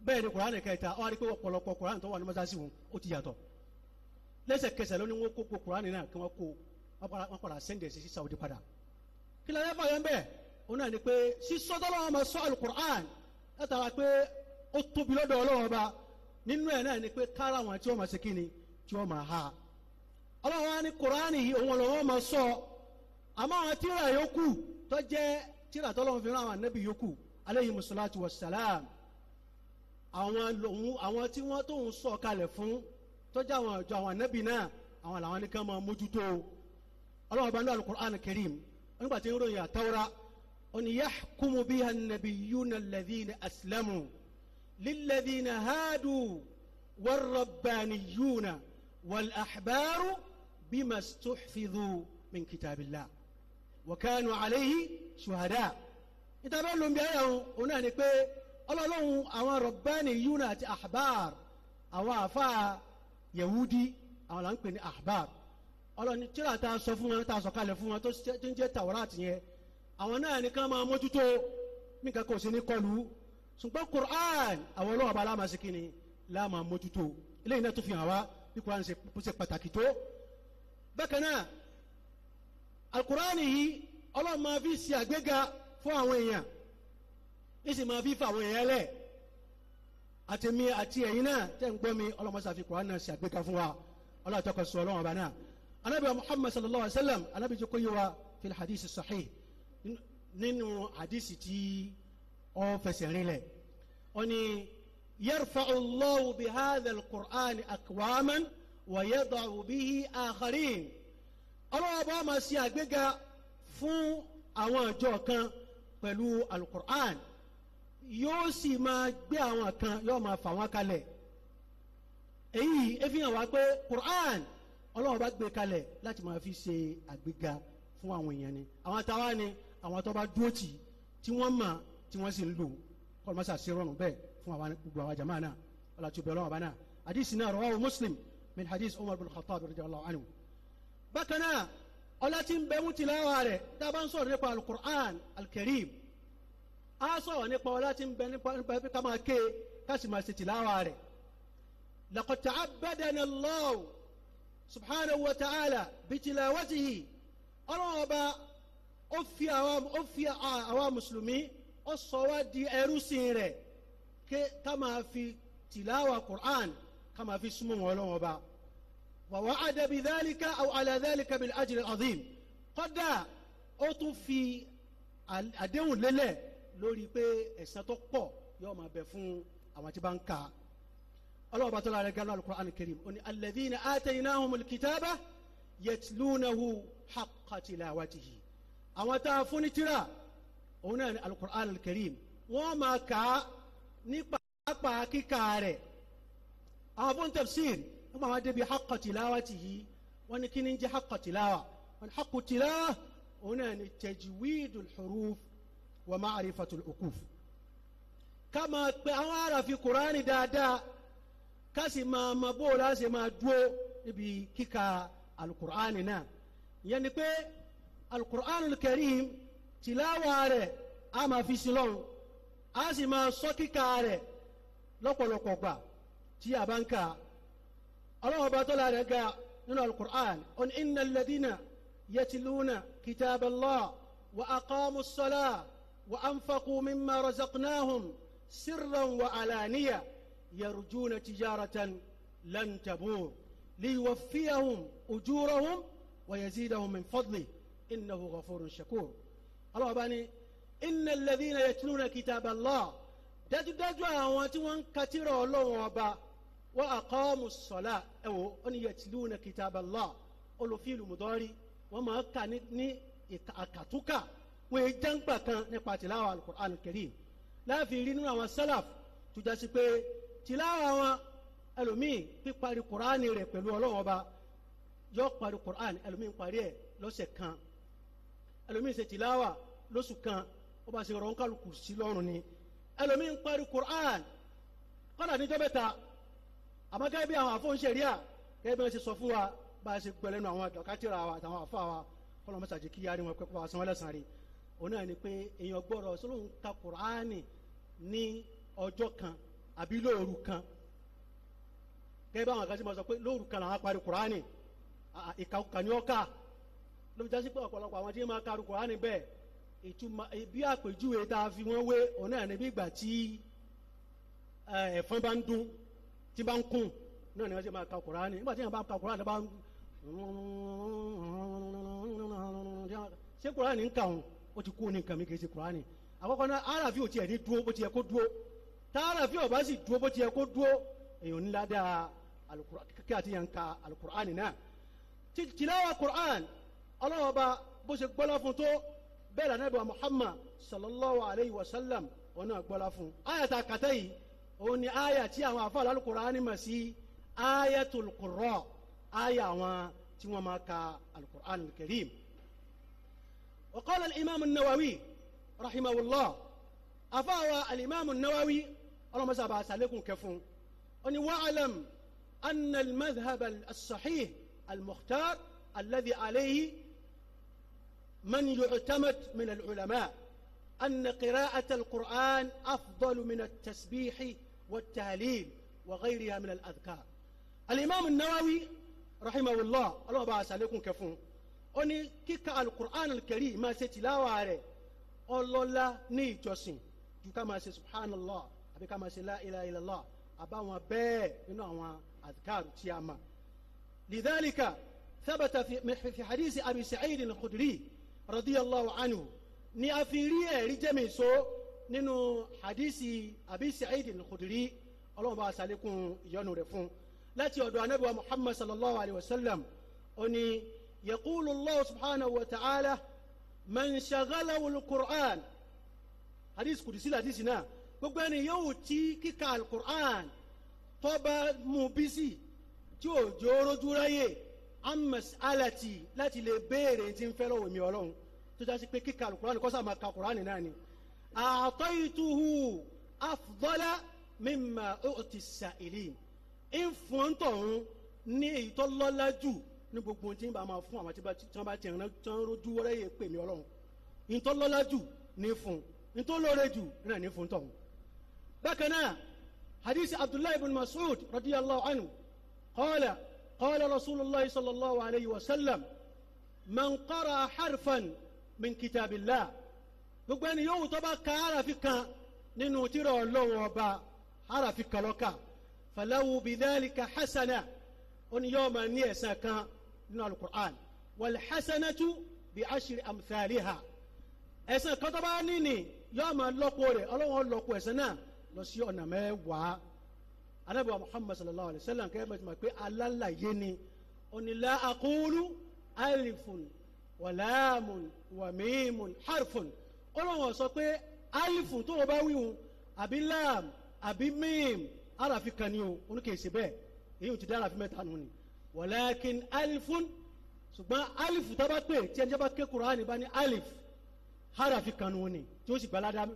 Bẹ́ẹ̀ ni Kùránì kẹta, ó wá rí pé ọ̀pọ̀lọpọ̀ Kùránì tó wà ní mọ́sáàsì wọn ó ti yàtọ̀. Lẹ́sẹ̀kẹsẹ̀ ló ní wọ́n kó Kùránì náà kí wọ́n kó wọ́n padà sẹ́ndẹ̀ sí Saudi padà. Kí lóye fàyọ̀ ń bẹ̀? Òun náà ni pé sísọ tọ́lọ́wọ́n máa sọ Al-Qur'an látara pé ó tóbi lọ́dọ̀ Ọlọ́run Ọba, nínú ẹ̀ náà ni pé kára wọn tí wọ́n máa ṣe kíni tí wọ́n máa ha. Ọlọ́run wa ní Kùránì yìí òun lọ́wọ́ máa sọ, àmọ́ àwọn tíra yòókù tó jẹ́ tíra tọ́lọ́run fi rán àwọn ànábì yòókù alayhi salatu wassalam, àwọn tí wọ́n tóun sọ kalẹ̀ fún tọ́jú àwọn ọjọ́ àwọn ànábì náà, àwọn làwọn ní ká máa mójútó. Ọlọ́run bá ní Al-Qur'an Karim nígbà tí ń ròyìn àtàwọ́rá, ó ní yahkumu biha an-nabiyyuna alladhina aslamu lilladhina hadu warrabbaniyyuna wal-ahbaru bima stuhfidhu min kitabillah wa kanu alayhi shuhada. Ìtàbẹ́ ló ń bí ayé òun náà ni pé Ọlọ́run àwọn rabbaniyyuna àti ahbar, àwọn àfáà Yahudi, àwọn là ń pè ní ahbar. Ọlọ́ni tíra tá a sọ fún wọn, tá a sọ kalẹ̀ fún wọn tó ń jẹ́ Tawrat yẹn, àwọn náà ní ká máa mójútó nǹkan kò sí ní kọlu. Ṣùgbọ́n Qur'an àwọn ọlọ́wọ́ bá láàmà sí kíni láàmà mójútó. Eléyìí náà tó fi hàn wá bí Qur'an ṣe pàtàkì tó. Bákan náà Al-Qur'an yìí Ọlọ́run máa fi ṣe àgbéga fún àwọn èèyàn, ní sì máa fi fa àwọn èèyàn lẹ̀. Àtẹ̀mí àti ẹ̀yin náà tẹ́ ń gbọ́ mi, ọlọ́mọṣà fi Qur'an náà ṣe àgbéga fún wa. Ọlọ́àtọ́kọ̀ sọ ọlọ́wọ́n ọba náà. Anabi wa Muhammad sallallahu alaihi wa sallam, anabi jẹ́ kó yé wa fil hadisi sahih, nínú hadisi tí ó fẹsẹ̀ rinlẹ̀, ó ní yarfa'u Allahu bi hadha al-Qur'an aqwaman wa yada'u bihi akharin. Ọlọ́wọ́ bá máa ṣe àgbéga fún àwọn ìjọ kan pẹ̀lú al-Qur'an, yóò sì máa gbé àwọn kan, yóò máa fà wọ́n kalẹ̀. Èyí ẹ fi hàn wá pé Qur'an Ọlọ́run bá gbé kalẹ̀ láti máa fi ṣe àgbéga fún àwọn èèyàn ni. Àwọn táwa ni àwọn tó bá dúró tì tí wọ́n mọ̀ tí wọ́n sì ń lò, kọ́ ló máa ṣàṣe rọrùn bẹ́ẹ̀ fún àwọn gbogbo àwọn jàmáà náà. Ọlọ́run ti bẹ̀rẹ̀ ọlọ́run bá náà. Hadisi náà rawahu Muslim min hadis Umar bin Khattab radiyallahu anhu. Bákan náà, ọlá tí ń bẹ mú tìláwà rẹ̀, tá a bá ń sọ̀rọ̀ nípa al-Qur'an al-Karim, a sọ̀rọ̀ nípa ọlá tí ń bẹ nípa ká máa ké ká sì máa ṣe tìláwà rẹ̀. Laqad ta'abbadana Allah subhanahu wa ta'ala bitilawatihi. Ọlọ́run ọba ó fi àwa mùsùlùmí, ó sọ wá di ẹrúsìn rẹ̀ ká máa fi tìláwà Qur'an, ká máa fi súnmọ́ wọn ọlọ́run ọba. Wa wa'ada bidhalika aw ala dhalika bil ajri al-azim. Kọ́dà ó tún fi àdéhùn lélẹ̀ lórí pé ẹ̀san tó pọ̀ yóò máa bẹ fún àwọn tí bá ń ka. Ọlọ́run bá tó lára gánà al-Qur'an al-Karim, ó ní alladhina ataynahumul kitaba yatlunahu haqqa tilawatihi. Àwọn tá a fún ní tírà, òun náà ní al-Qur'an al-Karim, wọ́n máa kà á ní pàápàá kíkà rẹ̀. Àwọn fún tafsir wọ́n máa débi haqqa tilawatihi, wọ́n ní kí ni jẹ́ haqqa tilawa? Wọ́n ní haqqa tilawa òun náà ní tajwidul huruf wa ma'rifatul uquf. Ká máa pe àwọn àràfi Kùránì dáadáa, ká sì máa ma bó o láṣẹ máa dúró níbi kíka alukur'ani náà. Ìyẹn ni pé alukur'ani karim tìláwà rẹ̀ a máa fi sin lọ́run, a sì máa sọ kíka rẹ̀ lọ́pọ̀lọpọ̀ gbà tí a bá ń kà. Ọlọ́run ọba tó lára ga nínú alukur'an, ó ní innal ladina yatluna kitaballah wa aqamu s-salah wa anfaqu mimma razaqnahum sirran wa alaniya yarjuna tijaratan lan tabur liyuwaffiyahum ujurahum wa yazidahum min fadlihi innahu ghafurun shakur. Ọlọ́run bá ní innal ladhina yatluna kitaballah, dájúdájú àwọn tí wọ́n ń ka tírà Ọlọ́run ọba, wa aqamu s-salah, ẹ wò ó ní yatluna kitaballah, olùfíìlù mudari, wọ́n máa kà ní àkàtúkà, wọ́n yẹ jàǹgbà kan nípa tìláwà al-Qur'an al-Karim. Láàfin rí nínú àwọn sálàf tó jásí pé tìláwà wọn, ẹlòmíì píparí kùránì rẹ̀ pẹ̀lú Ọlọ́run ọba, yọ parí kùránì, ẹlòmíì ń parí ẹ̀ lọ́sẹ̀ kan, ẹlòmíì ṣe tìláwà lóṣù kan, ó bá ṣe rọ̀ ń kálukú sí lọ́rùn ni. Ẹlòmíì ń parí kùránì kọ́dà níjọ́ mẹ́ta. Àmọ́ gẹ́gẹ́ bí àwọn àfọ̀nṣẹ̀ríà, gẹ́gẹ́ bí wọ́n ṣe sọ fún wa, bá a ṣe gbọ́ lẹ́nu àwọn dọ̀kátìrà wa àtàwọn àfọ wa, kọ́nà mọ́sàájì kí yára wọn pẹ́pẹ́ wa sanwó lẹ́sàn-án rí, òun náà ni pé èèyàn gbọ́dọ̀ sọlọ́hún ka kùránì ní ọjọ́ kan àbí lóòru kan. Gẹ́gẹ́ bí àwọn kan ṣe máa sọ pé lóòru kan làwọn parí kùránì, ìkàkùkà ni ó kà. Ló fi jásí pé ọ̀pọ̀lọpọ̀ àwọn tí wọ́n máa karu kùránì bẹ́ẹ̀, ìtumọ̀ bí àpèjúwe tá a fi wọ́n wé, òun náà ni bí ìgbà tí ẹ̀fọn bá ń dún, tí bá ń kùn, náà ni wọ́n ṣe máa ka kùránì. Nígbà tí wọ́n bá ń ka kùránì bá ń ṣé kùránì ń kà òun, ó ti kú ní nǹkan mi kì í ṣe kùránì. Àkọ́kọ́ náà, àràfí ò tiẹ̀ ní dúró bó ti yẹ kó dúró. Tá àràfí ò bá sì dúró bó ti yẹ kó dúró, èèyàn ńlá dáa kí àti yẹn ń ka alukur'ani náà. Tìláwà kur'an, Ọlọ́run ọba bó ṣe gbọ́lá fún tó, bẹ́ẹ̀ lànà ibà Muhammad sallallahu alayhi wa sallam òun náà gbọ́lá fún. Àyà tá a kàtá yìí, òun ni àyà tí àwọn àfa alukur'ani mà sí ayatul qurra, àyà àwọn tí wọ́n máa ka alukur'an al-karim. Wa qala al-imam an-Nawawi rahimahullah, àfáwa al-imam an-Nawawi ọlọ́mọ sábà sàlékún kẹfún, ó ní wa'lam anna al-madhhab as-sahih al-mukhtar alladhi alayhi man yu'tamad min al-ulama anna qira'ata al-Qur'an afdalu min at-tasbih wat-tahlil wa ghayriha min al-adhkar. Al-imam an-Nawawi rahimahullah ọlọ́mọ bá sàlékún kẹfún, ó ní kíka al-Qur'an al-karim máa ṣe tìláwà rẹ̀ ọlọ́lá ní ìjọsìn ju ká máa ṣe subhanallah àbí ká máa ṣe la ilaha illallah Àbáwọn bẹ́ẹ̀ nínú àwọn adhkar tí a mọ̀. Lidhalika thabata fi hadisi Abi Sa'id al-Khudri radiyallahu anhu ní a fi rí ẹ̀rí jẹ́mi so nínú hadisi Abi Sa'id al-Khudri, Ọlọ́run bá ṣàlékún ìyọ́nú rẹ̀ fún, láti ọ̀dọ̀ Ànábì wa Muhammad sallallahu alayhi wa sallam. Ó ní yaqulu Allah subhanahu wa ta'ala man shaghalahu al-Qur'an. Hadisi kùdìsí hadisi náà, gbogbo ẹni yóò tí kíka al-Qur'an tó bá mú bísí tí ò jẹ́ orójú ráyè an mas'alati láti lè béèrè tí ń fẹ́ lọ́wọ́ mi Ọlọ́run, tó jásí pé kíka al-Qur'an kọ́sà máa ka Qur'an náà ni. A'taytuhu afdala mimma u'ti as-sa'ilin, ń fún tọ̀hún ní èyí tó lọ́lá jù ní gbogbo tí ń bá máa fún àwọn tí wọ́n bá ti rán rójú ráyè pè mí Ọlọ́run, ń tó lọ́lá jù ní fún, ń tó lóore jù náà ní fún tọ̀hún. Bákan náà hadisi Abdullahi ibn Mas'ud radiyallahu anhu qala qala rasulillah sallallahu alayhi wa sallam man qara'a harfan min kitabillah, gbogbo ẹni yóò tó bá ka harafi kan nínú tírà Ọlọ́run ọba, harafi kan ló kà, falahu bidhalika hasana, ó ní yóò máa ní ẹ̀san kan nínú alukur'an, wal hasanatu bi ashri amthaliha, ẹ̀san kan tó bá níní yóò máa lọ́pọ̀ rẹ̀, Ọlọ́run lọ́pọ̀ ẹ̀san náà lọ sí ọ̀nà mẹ́wàá. Ànábì wa Muhammad sallallahu alayhi wa sallam kẹ́ ẹ mọ̀ pé alálàyé ni, ó ní la aqulu alifun wàláàmùn wàmíìmùn harfun, Ọlọ́run sọ pé alifun tó o bá wíhun àbí láàm àbí míìm arafi kan ni o, oníkèé ṣe bẹ́ẹ̀, èyí ò ti dá arafi mẹ́ta nù ni, wàlákin alifun, ṣùgbọ́n alifu tó bá pè tí ẹni bá ké Kùránì bá ní alif harafi kan nù ni tí ó sì gba ládàá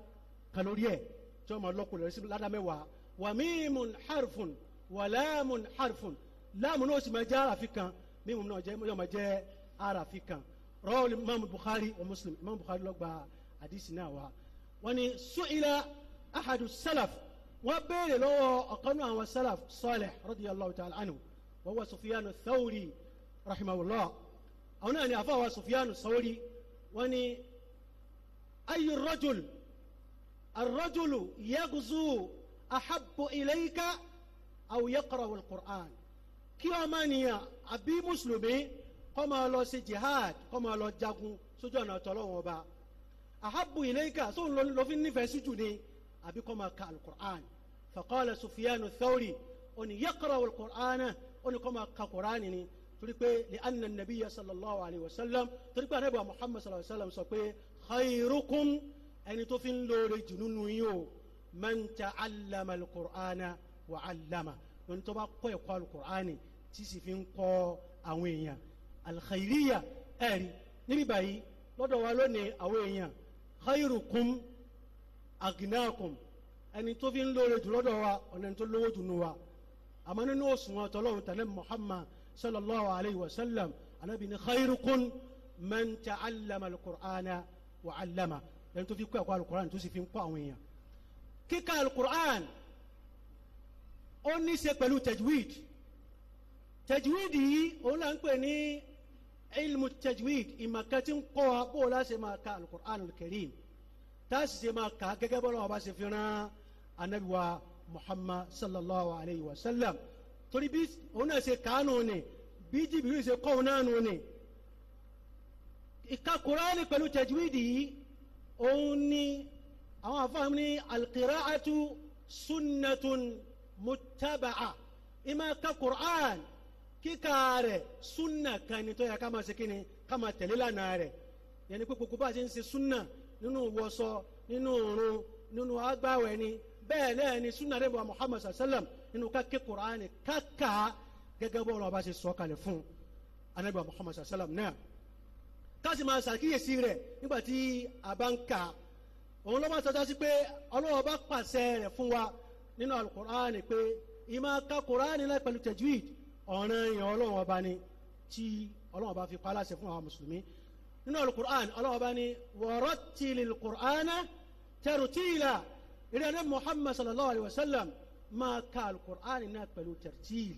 kan lórí ẹ̀ tí wọ́n máa lọ́kùnrin rẹ̀ sí ládàá mẹ́wàá. Wàmíìmùn harfun wàláàmùn harfun, láàmù náà sì máa jẹ́ arafi kan, mímù náà yóò máa jẹ́ arafi kan. Rawahu Imam Bukhari wa Muslim, Imam Bukhari ló gba hadisi náà wá. Wọ́n ní su'ila ahadu salaf, wọ́n béèrè lọ́wọ́ ọ̀kan nínú àwọn salaf salih radiyallahu ta'ala anhu, wa huwa Sufyanu Thawri rahimahullah, àwọn náà ni àfọwọ́ Sufyanu Thawri. Wọ́n ní ayu rajul arrajulu yaghzu ahabbu ilayka aw yaqra'u al-Qur'an, kí ọmọ nìyàn àbí mùsùlùmí kó máa lọ sí jihad, kó máa lọ jagun sójú ọ̀nà tọ́lọ́wọ́n ọba, ahabbu ilayka sóun ló fi nífẹ̀ẹ́ sí jù ni àbí kó máa ka al-Qur'an. Faqala Sufyanu Thawri, ó ní yaqra'u al-Qur'an, ó ní kó máa ka Qur'an ni, torí pé li anna nabiyya sallallahu alayhi wa sallam, torí pé Ànábì Muhammad sallallahu alayhi wa sallam sọ pé khayrukum, ẹni tó fi ń lóore jù nínú yín o, man ta'allama al-Qur'ana wa 'allama, lóni tó bá kọ́ ẹ̀kọ́ al-Qur'ani tí sì fi ń kọ́ àwọn èèyàn. Al-khayriyya ẹ̀rí níbí báyìí lọ́dọ̀ wa lónìí àwọn èèyàn khayrukum agnakum, ẹni tó fi ń lóore jù lọ́dọ̀ wa ọ̀nà ẹni tó lówó jù nù wa, àmọ́ nínú òṣùwọ̀n tọ́lọ́run tẹ̀lé Muhammad sallallahu alayhi wa sallam, Ànábì ní khayrukum man ta'allama al-Qur'ana wa 'allama, ẹni tó fi kọ́ ẹ̀kọ́ al-Qur'an tó sì fi ń kọ́ àwọn èèyàn. Kíkà al-Qur'an ó ní ṣe pẹ̀lú tajwid. Tajwid yìí òun là ń pè ní ilmu tajwid, ìmọ̀kan tí ń kọ́ wa bó o láṣẹ máa ka al-Qur'an al-Karim, tá a sì ṣe máa kà á gẹ́gẹ́ bọ́lá wa bá ṣe fi rán Ànábì wa Muhammad sallallahu alayhi wa sallam, torí bí òun náà ṣe kàánù ni, bí Jibril ṣe kọ́ òun náà nù ni. Ìka Qur'an pẹ̀lú tajwid yìí òun ni àwọn àfáà ní al-qira'atu sunnatun muttaba'a, ìmọ̀ ka Qur'an kíkà rẹ̀ súnà kan ni tó yẹ ká máa ṣe kíni, ká máa tẹ̀lé lánàá rẹ̀, yẹn ni pé gbogbo bá a ṣe ń ṣe súnà nínú wọṣọ, nínú òrun, nínú agbáwẹ̀ ni, bẹ́ẹ̀ náà ni súnà rẹ̀ bá Muhammad sallam nínú ká ké Qur'an káka gẹ́gẹ́ bọ́ ọlọ́ba ṣe sọ kalẹ̀ fún Ànábì Muhammad sallam náà, ká sì máa ṣàkíyèsí rẹ̀ nígbà tí a bá ń kà. Òun ló máa sọ sí pé Ọlọ́run bá pàṣẹ rẹ̀ fún wa nínú al-Qur'an pé ìmọ̀ ká Qur'an náà pẹ̀lú tajwid ọ̀ràn èèyàn Ọlọ́run ọba ni tí Ọlọ́run ọba fi pa láṣẹ fún àwọn mùsùlùmí. Nínú al-Qur'an Ọlọ́run ọba ni warattilil Qur'ana tartila, ìrìn àná Muhammad sallallahu alayhi wa sallam máa ka al-Qur'an náà pẹ̀lú tartil,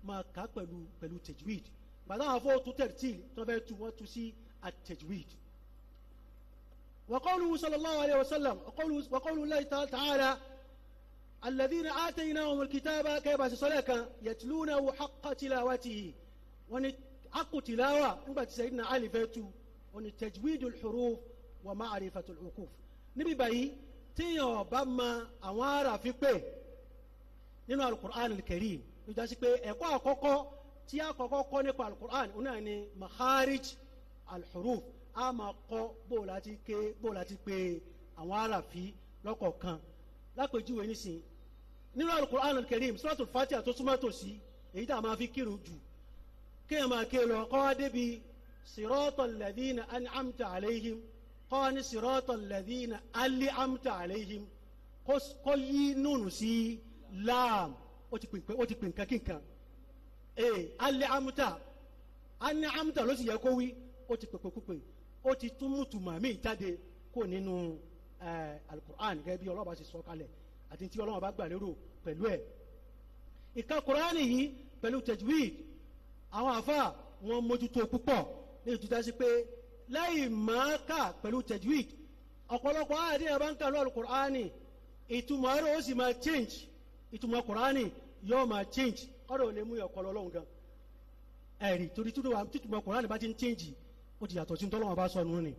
máa ka pẹ̀lú tajwid. Gbàdá àwọn afọ́ tu tartil tó fẹ́ tu wọ́n tu sí at-tajwid. Wa qawluhu sallallahu alayhi wa sallam wa qawluhu Allahi ta'ala Alladhina ataynahumul kitaba kẹ́bà sí sọ́lẹ̀ kan yatlunahu haqqa tilawatihi. Wọ́n ní haqqu tilawa nígbà tí Sayyidina Ali fẹ́ tu, wọ́n ní tajwidul huruf wa ma'rifatul uquf. Níbi báyìí tíyàn bá ma àwọn aráàfin pé nínú alukur'an al-karim, ló jásí pé ẹ̀kọ́ àkọ́kọ́ tí a kọ́kọ́ kọ́ nípa alukur'an òun náà ni makharij al-huruf. A máa kọ́ bó láti ké, bó láti pé àwọn aráàfin lọ́kọ̀ọ̀kan. Lápèjúwe nísìn nínú alukur'an al-karim, suratul Fatiha tó súnmọ́ tòsí, èyí tá a máa fi kírun jù, kéèyàn máa ké lọ kọ́ wá débi siratal ladhina an'amta alayhim, kọ́ wá ní siratal ladhina an'amta alayhim, kọ́ yí nùnù sí láàm, ó ti pè nǹkan kíkan. An'amta an'amta ló sì yẹ kó wí, ó ti pèpè pípè, ó ti tún mútùmọ̀ mí jáde kó nínú alukur'an gẹ́gẹ́ bí Ọlọ́run bá ṣe sọ kalẹ̀ àti tí Ọlọ́run bá gbà lérò pẹ̀lú ẹ̀. Ìka kur'an yìí pẹ̀lú tajwid, àwọn àfa wọn mójútó púpọ̀ ní ìtúta sí pé láì máa kà pẹ̀lú tajwid, ọ̀pọ̀lọpọ̀ àdé ẹ̀ bá ń kà lọ alukur'an, ìtumọ̀ rẹ̀ ó sì máa change, ìtumọ̀ kur'an yóò máa change, ọ̀rọ̀ ò lè mú ọkọ̀ lọ́lọ́run gan. Ẹ̀rí torí títúmọ̀ kur'an bá ti ń change, ó ti yàtọ̀ sí ní tọ́lọ́wọ́n bá sọ nù ni.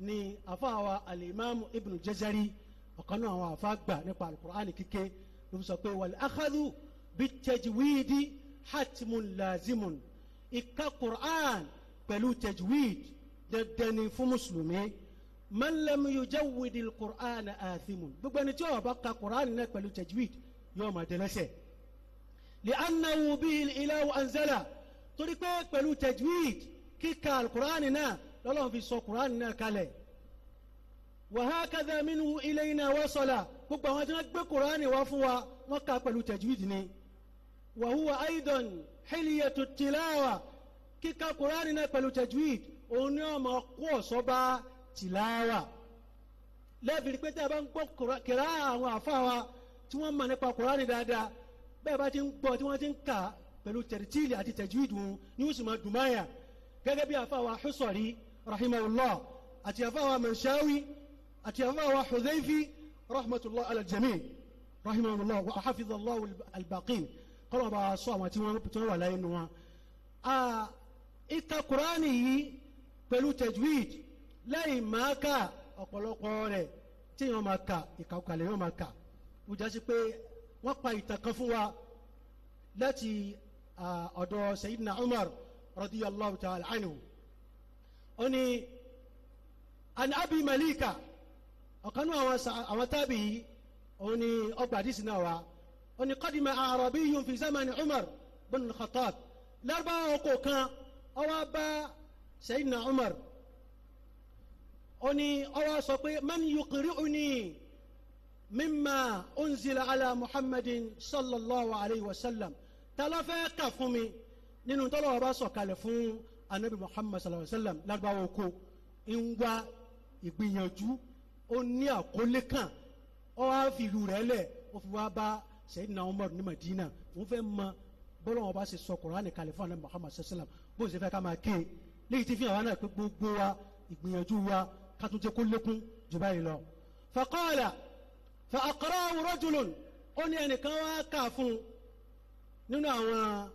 Ni àfáàwà alimami Ibn Jazari, ọ̀kan náà àwọn àfáà gbà nípa alukur'an kíké, ló fi sọ pé wal akhadhu bit-tajwidi hatmun lazimun. Ìka kur'an pẹ̀lú tajwid dandan ni fún mùsùlùmí. Man lam yujawwidi al-kur'an athimun. Gbogbo ẹni tí ó bá ka kur'an náà pẹ̀lú tajwid yóò máa dẹ́lẹ́ṣẹ̀. Li'annahu bihi al-ilahu anzala. Torí pé pẹ̀lú tajwid kíka alukur'an náà lọ́lọ́run fi sọ kur'an náà kalẹ̀. Wa hakadha minhu ilayna wasala. Gbogbo àwọn tí wọ́n gbé kur'an wá fún wa, wọ́n kà pẹ̀lú tajwid ni. Wa huwa aidan hilyatu tilawa. Kíka kur'an náà pẹ̀lú tajwid òun ni wọ́n máa kó ọ̀ṣọ́ bá tìláwà. Lẹ́ẹ̀fì pé tí a bá ń gbọ́ kìrá àwọn àfáà wa tí wọ́n mọ̀ nípa kur'an dáadáa, bẹ́ẹ̀ bá ti ń gbọ́ tí wọ́n ti ń kà pẹ̀lú tẹ̀rìtìlì àti tajwid wọn ni ó sì máa dùn máyà. Gẹ́gẹ́ bí àfáà wa Husari rahimahullah àti àfáà wa Manshawi àti àfáà wa Hudhayfi rahmatullah ala al-jami' rahimahullah wa hafidhallahu al-baqin, kọ́lọ̀ bá sọ àwọn tí wọ́n wà láyé nu wọn. Ìka kuraani yìí pẹ̀lú tajwid lẹ́yìn máa ka ọ̀pọ̀lọpọ̀ rẹ̀ tí wọ́n máa ka ìkàkàlẹ̀ wọ́n máa ka. Ó jásí pé wọ́n pa ìtàn kan fún wa láti ọ̀dọ̀ Sayyidina Umar radiyallahu ta'ala anhu. Ó ní an Abi Malika, ọ̀kanú àwọn tábìí, ó ní ọgbà àdìsí náà wa. Ó ní qadima a'rabiyyun fi zamani Umar bin al-Khattab. Lárúbáwá ọkọ̀ kan ó wá bá Sayyidina Umar. Ó ní ó wá sọ pé man yuqri'uni mimma unzila ala Muhammadin sallallahu alayhi wa sallam. Ta ló fẹ́ kà fún mi nínú tọ́lọ́wọ́ bá sọ̀kalẹ̀ fún anabi Muhammad sallallahu alayhi wa sallam? Lárúbáwá oko ń wá ìgbìyànjú, ó ní àkólé kan, ó wá fi ìlú rẹ̀ lẹ̀, ó fi wá bá Sayyidina Umar ní Madina. Òun fẹ́ mọ bọ́lọ́wọ́ bá ṣe sọ Kùránì kalẹ̀ fún anabi Muhammad sallallahu alayhi wa sallam, bó ṣe fẹ́ ká máa ké léyìí tí fi hàn wá náà pé gbogbo wa ìgbìyànjú wa ká tún jẹ́ kó lékún jù báyìí lọ. Faqala fa aqra'ahu rajulun. Ó ní ẹnìkan wá kà fún nínú àwọn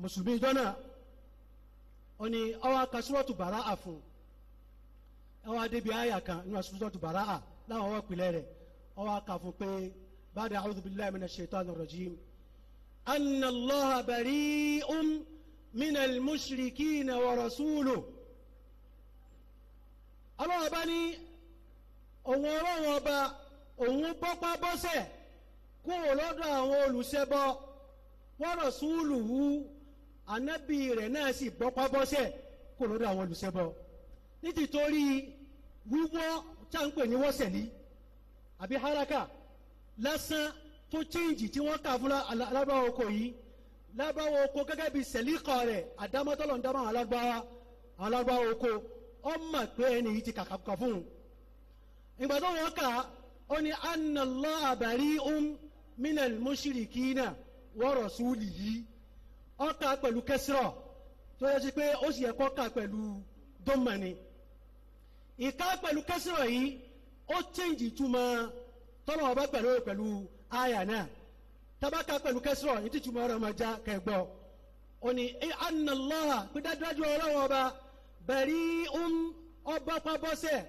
mùsùlùmí ìjọ náà. Ó ní ó wá ka suratu Bara'a fún. Ó wá débi àyà kan nínú suratu Bara'a láwọn ọwọ́ ìpìlẹ̀ rẹ̀. Ó wá kà fún pé ba'da a'udhu billahi minash shaitanir rajim anna Allaha bari'un minal mushrikina wa rasuluhu. Ọlọ́run ọba ní òun ọlọ́run ọba òun bọ́pá bọ́sẹ̀ kúrò lọ́dọ̀ àwọn olùṣẹbọ, wa rasuluhu, ànábì rẹ̀ náà sì bọ́pá bọ́sẹ̀ kúrò lọ́dọ̀ àwọn olùṣẹbọ. Nítorí wíwọ́ tá à ń pè ní wọ́sẹ̀lí àbí haraka lásán tó chíǹjì tí wọ́n kà fún alábáwọ̀ oko yìí, lábáwọ̀ oko gẹ́gẹ́ bí sẹ̀líkọ̀ rẹ̀ àdámọ́tọ́lọ̀ ń dámọ́ àwọn alágbára oko, ó mọ̀ pé ẹni yìí ti kàkàkà fún un. Ìgbà tó wọ́n kà ó ní anna Allaha bari'un minal mushrikina wa rasulihi. Ó kà pẹ̀lú kẹsìrọ̀ tó yẹ sí pé ó sì yẹ kó kà pẹ̀lú dọ́mọ̀ni. Ìka pẹ̀lú kẹsìrọ̀ yìí ó chẹ́ǹjì túmọ̀ tọ́lọ̀ ọba pẹ̀lú pẹ̀lú àyà náà tabaka pẹ̀lú kẹsìrọ̀ ní títúmọ̀ ọ̀rọ̀ máa já kẹgbọ́ ó ní anna Allaha pé dájúdájú ọlọ́wọ́ ọba bari'un ọba pabọ́sẹ̀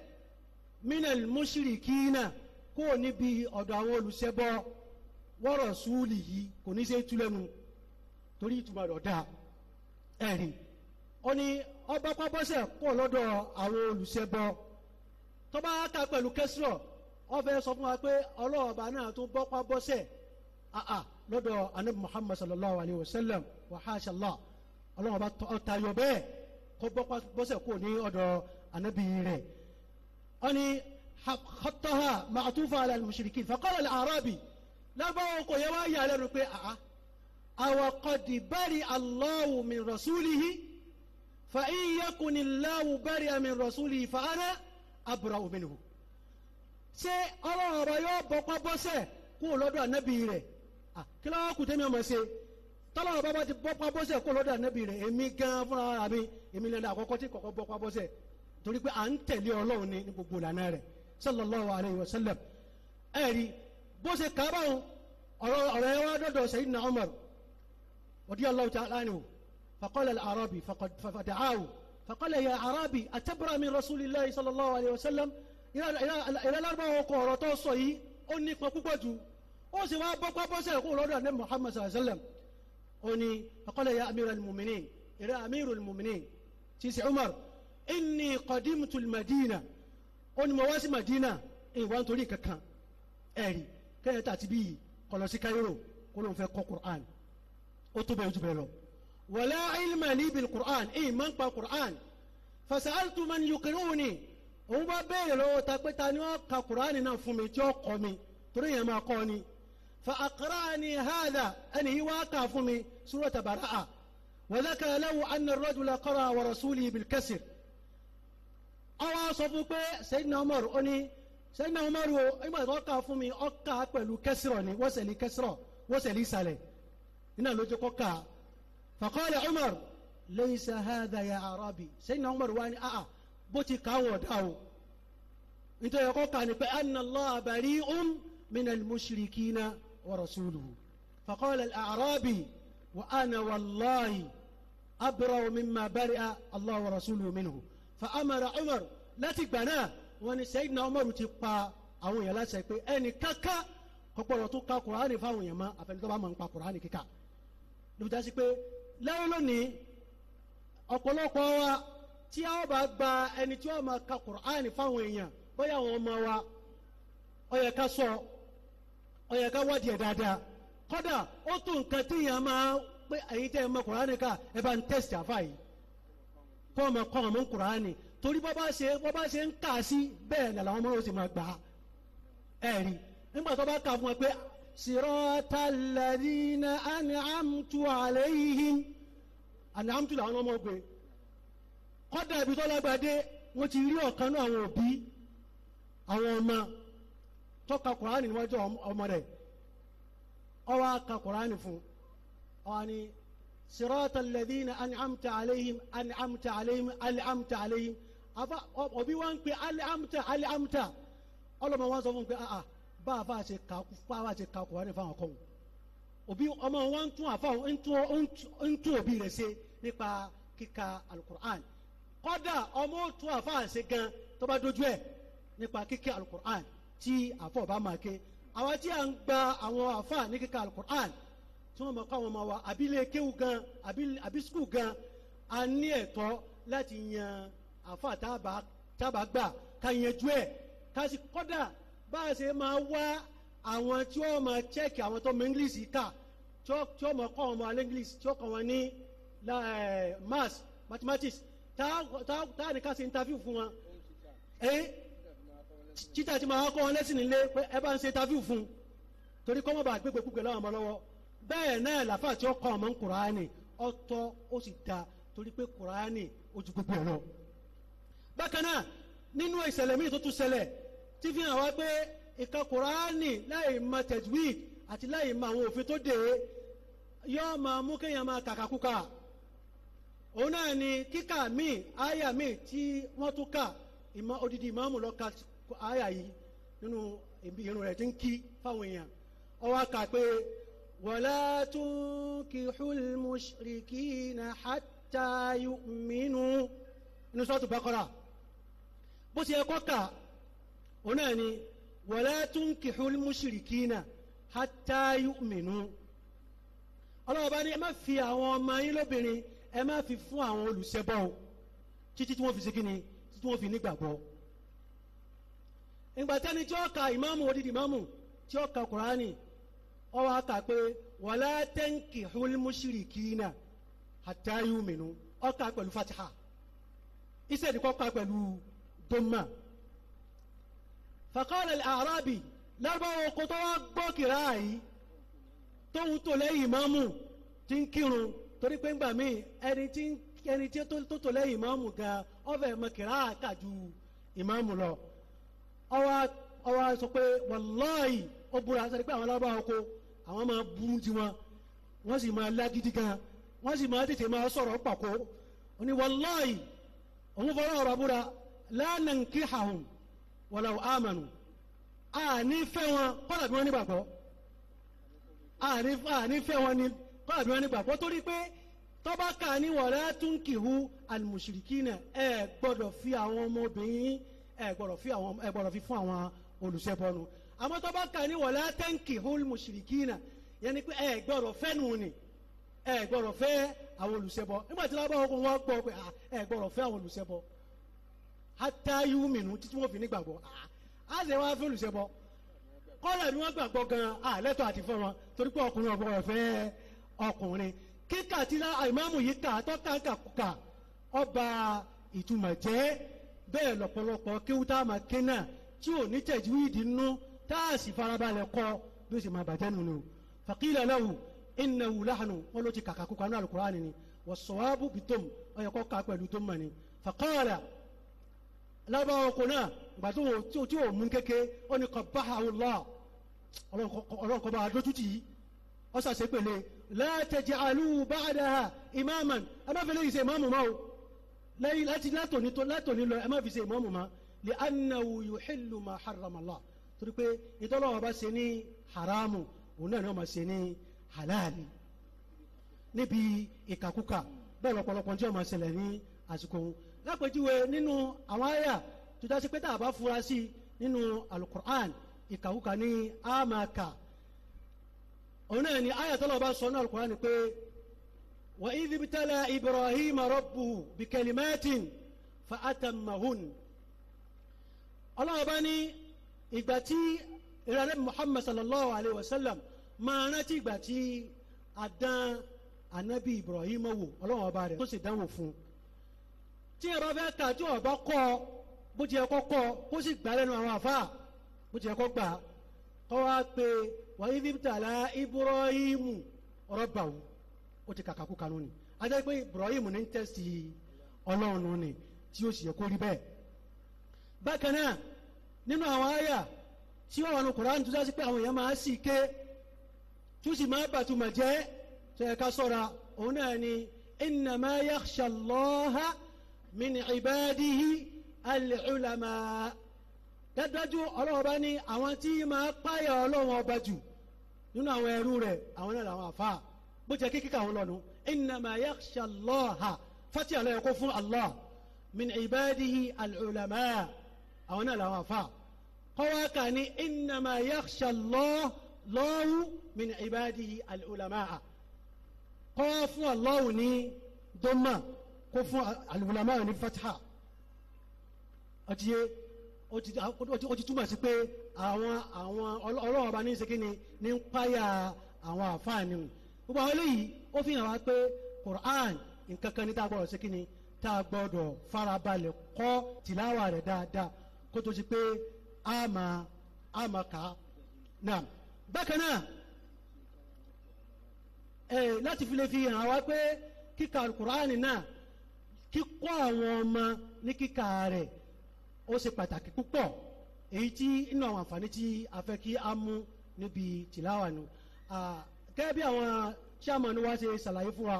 minal mushrikina kó o níbi ọ̀dọ̀ àwọn olùṣẹbọ wa rasulihi kò ní ṣe tú lẹ́nu torí ìtumọ̀ rẹ̀ ọ̀dà ẹ̀rí ó ní ọba pabọ́sẹ̀ kó lọ́dọ̀ àwọn olùṣẹbọ tó bá ká pẹ̀lú kẹsìrọ̀ ó fẹ́ sọ fún wa pé ọlọ́ọ̀ba náà tún bọ́ pabọ́sẹ̀ lọ́dọ̀ anabi Muhammad sallallahu alayhi wa sallam wa hasha Allah ọlọ́ọ̀ba tayọ bẹ́ẹ̀ kó bọ́sẹ̀ kó ní ọ̀dọ̀ anabi rẹ̀ ó ní khataha ma'tufa ala al-mushrikin faqala al-arabi lábáwọn kò yẹ wá yà lẹ́nu pé awa qad bari Allahu min rasulihi fa in yakun Allahu bari'a min rasulihi fa ana abra'u minhu. Ṣé ọlọ́run ọba yóò bọ́pá bọ́sẹ̀ kó lọ́dọ̀ ànábì rẹ̀? Kí ló kù tẹ́mi ọmọ ṣe? Tọ́lọ́run ọba bá ti bọ́pá bọ́sẹ̀ kó lọ́dọ̀ ànábì rẹ̀, èmi gan fúnra mi, èmi lẹ́nu àkọ́kọ́ tí kọ́kọ́ bọ́pá bọ́sẹ̀, torí pé à ń tẹ̀lé ọlọ́run ní gbogbo ìlànà rẹ̀ sallallahu alayhi wa sallam. Ẹ̀rí bó ṣe kábàáhùn ọ̀rọ̀ ẹ̀ wá dọ́dọ̀ Sayyidina Umar radiyallahu ta'ala anhu faqala al-arabi fada'ahu faqala ya arabi atabra min rasulillahi sallallahu alayhi wa sallam. Ìrẹ́ lárúbáwọ̀ ọkọ̀ ọ̀rọ̀ tó sọ yìí ó nípa púpọ̀ jù, ó sì wá bọ́pá bọ́sẹ̀ kó lọ́dọ̀ ní Muhammad sallallahu alayhi wa sallam. Ó ní faqala ya amiral mu'minin, ìrẹ́ amirul mu'minin tí sí Umar, inni qadimtu al-Madina, ó ní mo wá sí Madina ìwà nítorí kankan. Ẹ̀rí kẹ́yìn tàbí bíi kọlọ sí Cairo kó ló ń fẹ́ kọ́ Qur'an, ó tó bẹ́ẹ̀ jù bẹ́ẹ̀ lọ. Wala ilma li bil Qur'an, èyí máa ń pa Qur'an. Fasa'altu man yuqri'uni, òun bá béèrè lọ́wọ́ ta pé ta ni wọ́n ka Qur'an náà fún mi tí ó kọ́ mi, torí yẹn máa kọ́ ni. Fa aqra'ani hadha, ẹni yìí wá kà fún mi surata Bara'a. Wa dhakara lahu anna ar-rajula qara'a wa rasulihi bil kasr. Àwọn sọ fún pé Sayyidina Umar, ó ní Sayyidina Umar o, ìgbà tó kà fún mi ó kà pẹ̀lú kẹsìrọ̀ ni, wọ́n sẹ̀lí kẹsìrọ̀, wọ́n sẹ̀lí ìsàlẹ̀ iná ló jẹ́ kó kà. Faqala Umar laysa hadha ya Arabi. Sayyidina Umar wá ní àà bó ti kà wọ̀ dá o, nítorí ẹ̀kọ́ kà ní pé anna Allaha bari'un minal mushrikina wa rasuluhu. Faqala al-A'rabi wa ana wallahi abra'u mimma bari'a Allahu wa rasuluhu minhu. Fa amara Umar, láti gbà náà wọ́n ní Sayyidina Umar ti pa àwọn èèyàn láṣẹ pé ẹnì kankan kò gbọ́dọ̀ tó ka Kùránì fáwọn èèyàn mọ́ àfẹnú tó bá máa ń pa Kùránì kíkà. Níbi tá a sì pé lẹ́yìn lónìí ọ̀pọ̀lọpọ̀ wa tí a bá gba ẹni tí wọ́n máa ka Kùránì fáwọn èèyàn, bóyá àwọn ọmọ wa, ó yẹ ká sọ, ó yẹ ká wádìí ẹ̀ dáadáa. Kódà ó tó nǹkan tí èèyàn máa pé ẹ̀yin tẹ́ ẹ mọ Kùránì ká ẹ bá ń tẹ̀sí àfà yìí kọ́ ọmọ kọ́ ọmọ Kùránì, torí bọ́ bá ṣe ń kà sí bẹ́ẹ̀ ni làwọn ọmọ yóò sì máa gbà á. Ẹ̀rí nígbà tó bá kà fún wọn pé siratal ladina an'amtu alayhim, an'amtu làwọn ọmọ gbé. Kọ́dà ibi tó lágbàdé wọ́n ti rí ọ̀kan náà àwọn òbí àwọn ọmọ tó ka Kùránì níwájú ọmọ rẹ̀, ó wá ka Kùránì fún ọ ní siratal ladina an'amta alayhim an'amta alayhim an'amta alayhim. Afa òbí wa ń pe an'amta an'amta, ọlọmọ wa sọ fún un pé àà bá a fa ṣe ka bá a ṣe ka Kùránì fáwọn kọ́ wọn. Òbí ọmọ wa ń tún àfa ń tún òbí rẹ̀ ṣe nípa kíka alukur'an. Kọ́dà ọmọ tún àfa ṣe gan tó bá dojú ẹ̀ nípa kíkẹ́ alukur'an tí àfa ọba máa ké. Àwa tí a ń gba àwọn àfa ní kíka alukur'an tí wọ́n máa kọ́ àwọn ọmọ wa àbí ilé kéwú gan àbí skul gan, a ní ẹ̀tọ́ láti yan àfa tábà gbà ká yanjú ẹ̀, ká sì kọ́dà bá a ṣe máa wá àwọn tí wọ́n máa chẹ́ẹ̀kì àwọn tó mọ English kà, tí wọ́n máa kọ́ àwọn ọmọ alẹ́ English, tí wọ́n kọ́ wọn ní maths mathematics, tá ní ká ṣe interview fún wọn. Títà tí máa kọ́ wọn lẹ́sìn nílé pé ẹ bá ń ṣe interview fún un, torí kọ́ mọ́ bá gbégbé púpẹ̀ lọ́wọ́ ọmọ lọ́wọ́. Bẹ́ẹ̀ náà làfà tí ó kọ́ ọmọ Kùránì ọ̀tọ̀ ó sì da, torí pé Kùránì ó ju gbogbo ẹ̀ lọ. Bákan náà nínú ìṣẹ̀lẹ̀ míì tó tún ṣẹlẹ̀ tí fi hàn wá pé ìka Kùránì láì mọ tajwid àti láì mọ àwọn òfin tó dé yóò máa mú kéèyàn máa kàkàkùkà. Òun náà ni kíkà míì àyà míì tí wọ́n tún kà, odidi ìmáàmù ló ka àyà yìí nínú irun rẹ̀ tí ń kí fáwọn èèyàn. Ó wá kà pé wala tunkihul mushrikina hatta yu'minu inú Suratul Baqara. Bó ṣe yẹ kó kà òun náà ni wala tunkihul mushrikina hatta yu'minu. Ọlọ́wọ́ bá ní ẹ má fi àwọn ọmọ yín lóbìnrin ẹ má fi fún àwọn olùṣẹbọ o títí tí wọ́n fi ṣe kí ni, títí wọ́n fi nígbàgbọ́. Ìgbà tẹ́ni tí ó ka ìmáàmù odidi ìmáàmù tí ó ka Kùránì ó wá kà pé wala tankihul mushrikina hatta yu'minu, ó kà pẹ̀lú fatiha iṣẹ́ ìdíkọ́ kà pẹ̀lú dọ́mà. Faqala al-A'rabi, lárúbáwọ̀ oko tó wá gbọ́ kìrá yìí tóun tó lẹ́yìn ìmáàmù tí ń kírun, torí pé ńgbà míì ẹni tí tó tó lẹ́yìn ìmáàmù gan ọ̀fẹ́ mọ kìrá kà ju ìmáàmù lọ. Ó wá sọ pé wàláhì, ó búra sọ pé àwọn lárúbáwọ̀ oko àwọn máa burú tiwọn, wọ́n sì máa lágídí gan, wọ́n sì máa tètè máa sọ̀rọ̀ pàkó. Ó ní wàláhì, òun fọlọ́ ọ̀rọ̀ búra, la nankihahum walaw amanu, àní fẹ́ wọn kọ́lá bí wọ́n nígbàgbọ́, àní fẹ́ wọn ní kọ́lá bí wọ́n nígbàgbọ́, torí pé tọ́ba kà ní wala tunkihu al-mushrikina, ẹ gbọ́dọ̀ fi àwọn ọmọbìnrin ẹ gbọ́dọ̀ fi fún àwọn olùṣẹbọnu. Àmọ́ tọ́ba kà ní wala tankihu al-mushrikina, yẹn ni pé ẹ gbọ́dọ̀ fẹ́ nù ni, ẹ gbọ́dọ̀ fẹ́ àwọn olùṣẹbọ. Nígbà tí lábàá ọkùnrin wọn gbọ́ pé ẹ gbọ́dọ̀ fẹ́ àwọn olùṣẹbọ hatta yu'minu, títí wọ́n fi nígbàgbọ́, á sì wá fẹ́ olùṣẹbọ kọ́lá ni wọ́n gbàgbọ́ gan àlẹ́tọ̀ àti fún wọn, torí pé ọkùnrin ọ̀gbọ́n fẹ́ ọkùnrin. Kíkà tí ìmáàmù yìí kà tọ́ka kà ọba ìtumọ̀ jẹ́. Bẹ́ẹ̀ lọ́pọ̀lọpọ̀ kéwú tá a máa ké náà tí ò ní tajwid nínú tá a sì farabalẹ̀ kọ́ bí ó sì máa bàjẹ́ nù ni o. Faqila lahu innahu lahnu, wọn ló ti kàkà kúkà ní al-Qur'ani ni, was-sawabu bitom, ó yẹ kó ká pẹ̀lú tó mọ̀ ni. Faqala, lábàá ọkọ̀ náà gbà tí ò mú kéke, ó ní qabbahahu Allah, ọlọ́run kọ́ bá a dójú tì í, ó ṣàṣe pèlè la taj'alu ba'daha imaman, ẹ má fi lè ṣe ìmáàmù mọ́ o, lẹ́yìn láti látòní lọ ẹ má fi ṣe ìmáàmù mọ́, li'annahu yuhillu ma harrama Allah, torí pé ìtọ́lọ́wọ́ bá ṣe ní haramu òun náà ni wọ́n máa ṣe ní halali níbi ìkàkùkà. Bẹ́ẹ̀ lọ́pọ̀lọpọ̀ tí wọ́n máa ṣẹlẹ̀ ní àsìkò òun. Lápèjúwe nínú àwọn àyà tó dá sí pé tá a bá fura sí nínú alukur'an ìkàkùkà ní àmàkà, òun náà ni àyà tó lọ́wọ́ bá sọ ní alukur'an ni pé wa idh ibtala Ibrahima rabbuhu bikalimatin fa atammahun. Ọlọ́wọ́ bá ní ìgbà tí ìrànlẹ́ Muhammad sallallahu alayhi wa sallam máa rántí ìgbà tí a dán anabi Ibrahim wò, ọlọ́wọ́ bá rẹ̀ tó sì dánwò fún un. Tí ẹ bá fẹ́ kà tí ọba kọ́ bó ti yẹ kọ́ kọ́ kó sì gbà lẹ́nu àwọn àfa bó ti yẹ kọ́ gbà kọ́ wá pé wa idh ibtala Ibrahimu rabbahu, ó ti kàkà kú kanú ni. Ajá pé Ibrahim ní tẹ́sí ọlọ́run ni tí ó sì yẹ kó rí bẹ́ẹ̀. Bákan náà nínú àwọn àyà tí wọ́n wà ní Kùránì tó dá sí pé àwọn èèyàn máa sì ké tó sì máa bàtúmọ̀ jẹ́ tó yẹ ká sọ́ra, òun náà ni innama yakhsha Allaha min ibadihi al-ulama. Dájúdájú ọlọ́run ọba ní àwọn tí máa páyà ọlọ́run ọba jù nínú àwọn ẹrú rẹ̀ àwọn náà làwọn àfa, bó jẹ́ kíkà àwọn lọ́nu innama yakhsha Allaha fati àlọ́ ẹ̀kọ́ fún Allah min ibadihi al-ulama, àwọn náà làwọn àfa. Kọ́wáka ní innama yakhsha Allahu min ibadihi al-ulama, kọ́wá fún Allahu ní dọ́mà kó fún al-ulama ní fatha. Ọtí ó ti túmọ̀ sí pé àwọn ọlọ́wọ́ ọba ní ṣe ní ń páyà àwọn àfáàní. Gbogbo àwọn eléyìí ó fi hàn wá pé Qur'an nǹkan kan ní tá a gbọ́dọ̀ ṣe kíni, tá a gbọ́dọ̀ farabalẹ̀ kọ́ tìláwà rẹ̀ dáadáa kó tó ṣe pé a máa kà á. Náà bákan náà láti fi lè fi hàn wá pé kíkà Qur'an náà kíkọ́ àwọn ọmọ ní kíkà rẹ̀ ó ṣe pàtàkì púpọ̀, èyí tí inú àwọn àǹfààní tí a fẹ́ kí a mú níbi tìláwà nù. Gẹ́gẹ́ bí àwọn chairman wa ṣe ṣàlàyé fún wa,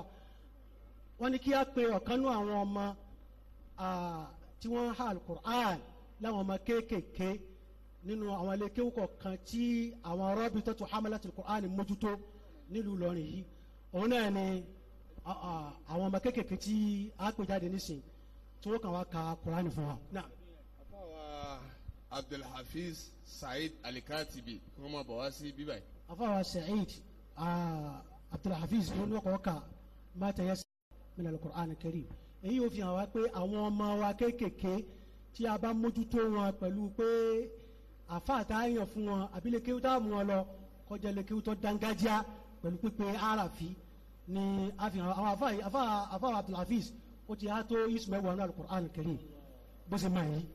wọ́n ní kí a pe ọ̀kan nú àwọn ọmọ tí wọ́n ha alukur'an láwọn ọmọ kéékèèké Nínú àwọn ilé kéwú kọ̀ọ̀kan tí àwọn Rabitatu Hamalatul Qur'an mójútó nílùú Ìlọrin yìí, òun náà ni àwọn ọmọ kéékèèké tí a pè jáde nísìn tí wọ́n kàn wá ka Qur'an fún wa. Náà. Afáwa Abdulhafiz Saheed Alikatibi, kí wọ́n máa bọ̀ wá sí bíbáyìí. Afáwa Saheed Abdulhafiz ló ní ọkọ̀ ká ma tayassara min al-Qur'an al-Karim. Èyí yóò fi hàn wá pé àwọn ọmọ wa kéékèèké tí a bá mójútó wọn pẹ̀lú pé àfáà tá a yàn fún wọn àbí lè kéwú tá a mú wọn lọ kọjá lè kéwú tó dángájá pẹ̀lú pípé àràfí ni a fi hàn àwọn àfáà yìí. Àfáà Abdulhafiz ó ti há tó isu 10 ní al-Qur'an al-Karim, bó ṣe máa yìí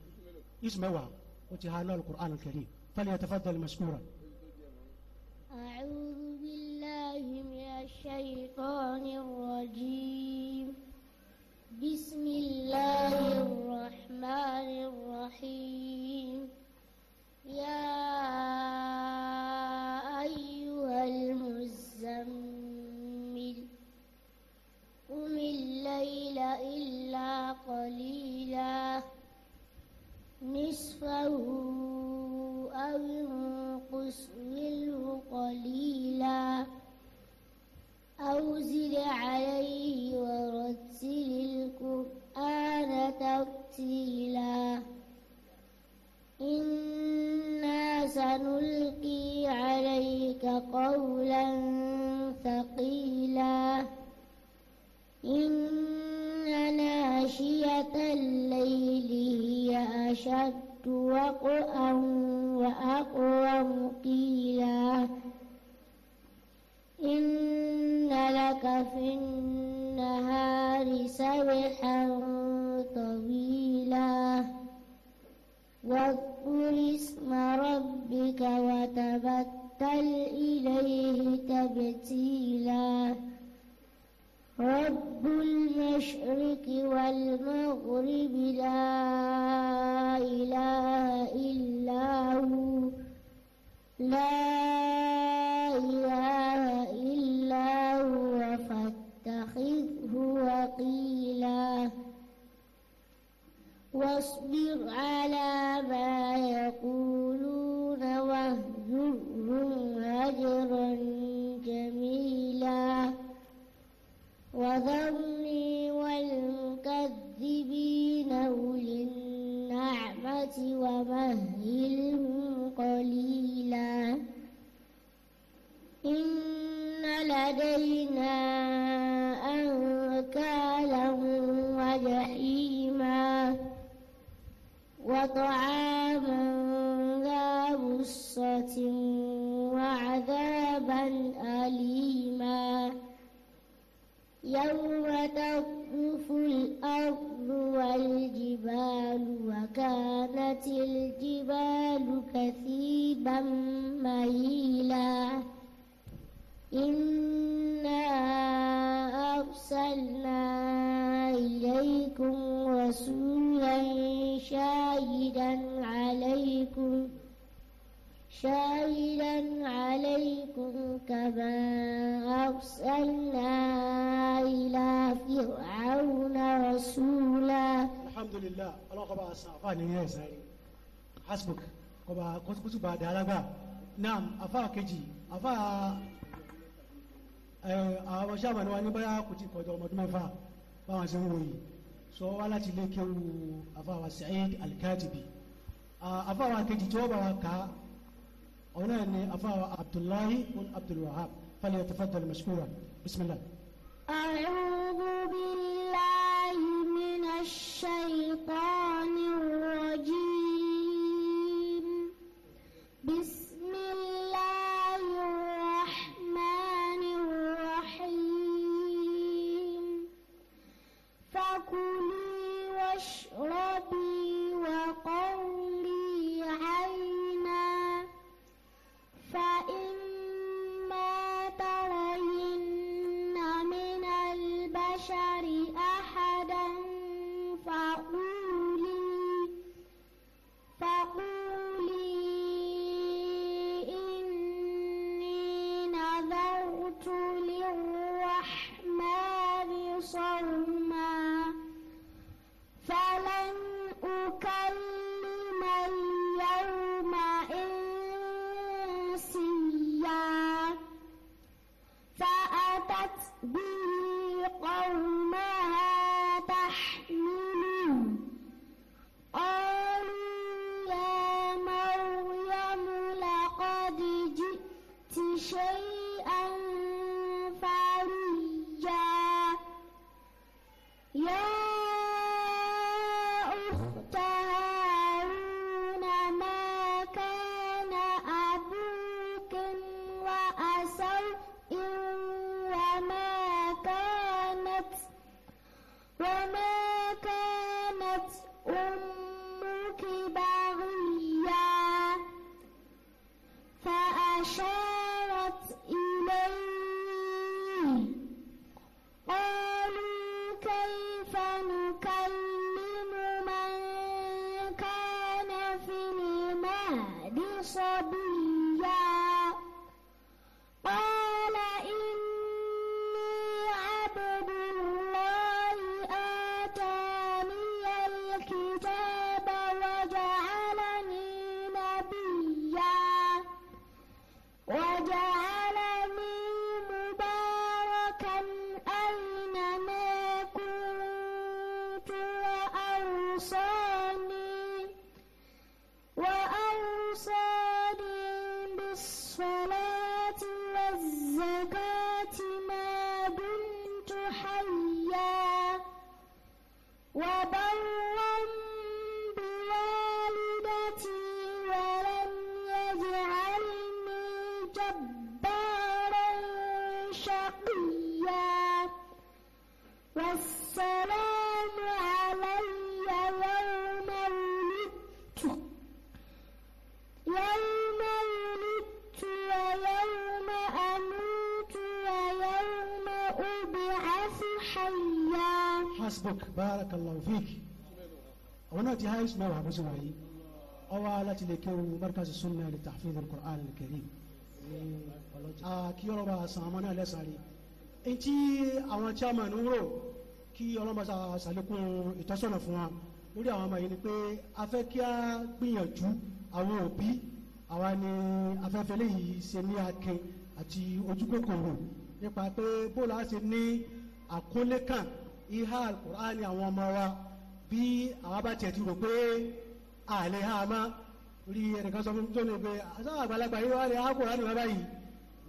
isu 10 ó ti há ní al-Qur'an al-Karim. Falyatafaddal mashkura. أعوذ بالله من الشيطان الرجيم. بسم الله الرحمن الرحيم. يا أيها المزمل قم الليل إلا قليلا نصفه أو انقص منه قليلا أو زد عليه ورتل القرآن ترتيلا. إنا سنلقي عليك قولا ثقيلا. إن ناشئة الليل هي أشد وطئا وأقوم قيلا. إن لك في النهار سبحا طويلا. واذكر اسم ربك وتبتل إليه تبتيلا. رب المشرق والمغرب لا إله إلا هو لا إله إلا هو فاتخذه وكيلا. واصبر على ما يقولون واهجرهم هجرا جميلا. وذرني والمكذبين أولي النعمة ومهلهم قليلا. إن لدينا أنكالا وجحيما وطعاما ذا غصة وعذابا أليما. يوم ترجف الأرض والجبال وكانت الجبال كثيبا مهيلا. إنا أرسلنا إليكم رسولا شاهدا عليكم كما أرسلنا إلى فرعون رسولا. Alhamdulillah, ọlọ́run kó bá a san àfáà ní ẹ̀sán rí hasbuk kó bá kótókótó bá a dá alágbà. Naam, àfáà kejì, àfáà àwọn sábà ní wa ní báyà kò tí kọjá ọmọdún 6 báwọn ṣe ń wò yìí sọ wá láti ilé kéwu àfáà wa Saheed Al-Katibi. Àfáà wa kejì tí wọ́n bá wa kà á, òun náà ni àfáà wa Abdullahi bin Abdul Wahab. Falyatafaddal mashkura. Bismillah. أعوذ بالله من الشيطان الرجيم. بسم الله الرحمن الرحيم. فكلي واشربي وقري عينا فإما ترين من البشر وما كانت أمك بغيا فأشارت إليه قالوا كيف نكلم من كان في المهد صبيا قال إني عبد الله آتاني الكتاب وجعلني نبيا وجعلني مباركا أينما كنت وأوصاني بالصلاة والزكاة ما دمت حيا وبرا بوالدتي ولم يجعلني جبارا شقيا والسلام علي يوم ولدت ويوم أموت ويوم أبعث حيا. Hasbuk barakallahu fik. Àwọn náà ti há ismail wà bó ṣe wà yìí, ọwọ́ láti lè kéwu Markaz Sunnah li Tahfidh al-Qur'an al-Karim kí ọlọ́ba san àwọn náà lẹ́sàn-án rí etí àwọn chairman ń rò kí ọlọ́ba ṣàlékún ìtọ́sọ́nà fún wa lórí àwọn ọmọ yìí ni pé a fẹ́ kí a gbìyànjú àwọn òbí àwa ni afẹ́fẹ́ léyìí ṣe ní akin àti ojúkòkòrò nípa pé bóòlù á ṣe ní àkólé kan ìhà Al-Qur'ani àwọn ọmọ wa bí àwa bá tiẹ̀ ti rò pé àlè ha má rí ẹnìkan sọ fún mi tó ní pé sáwọn àgbàlagbà yìí wà lè ha Kùránì wá báyìí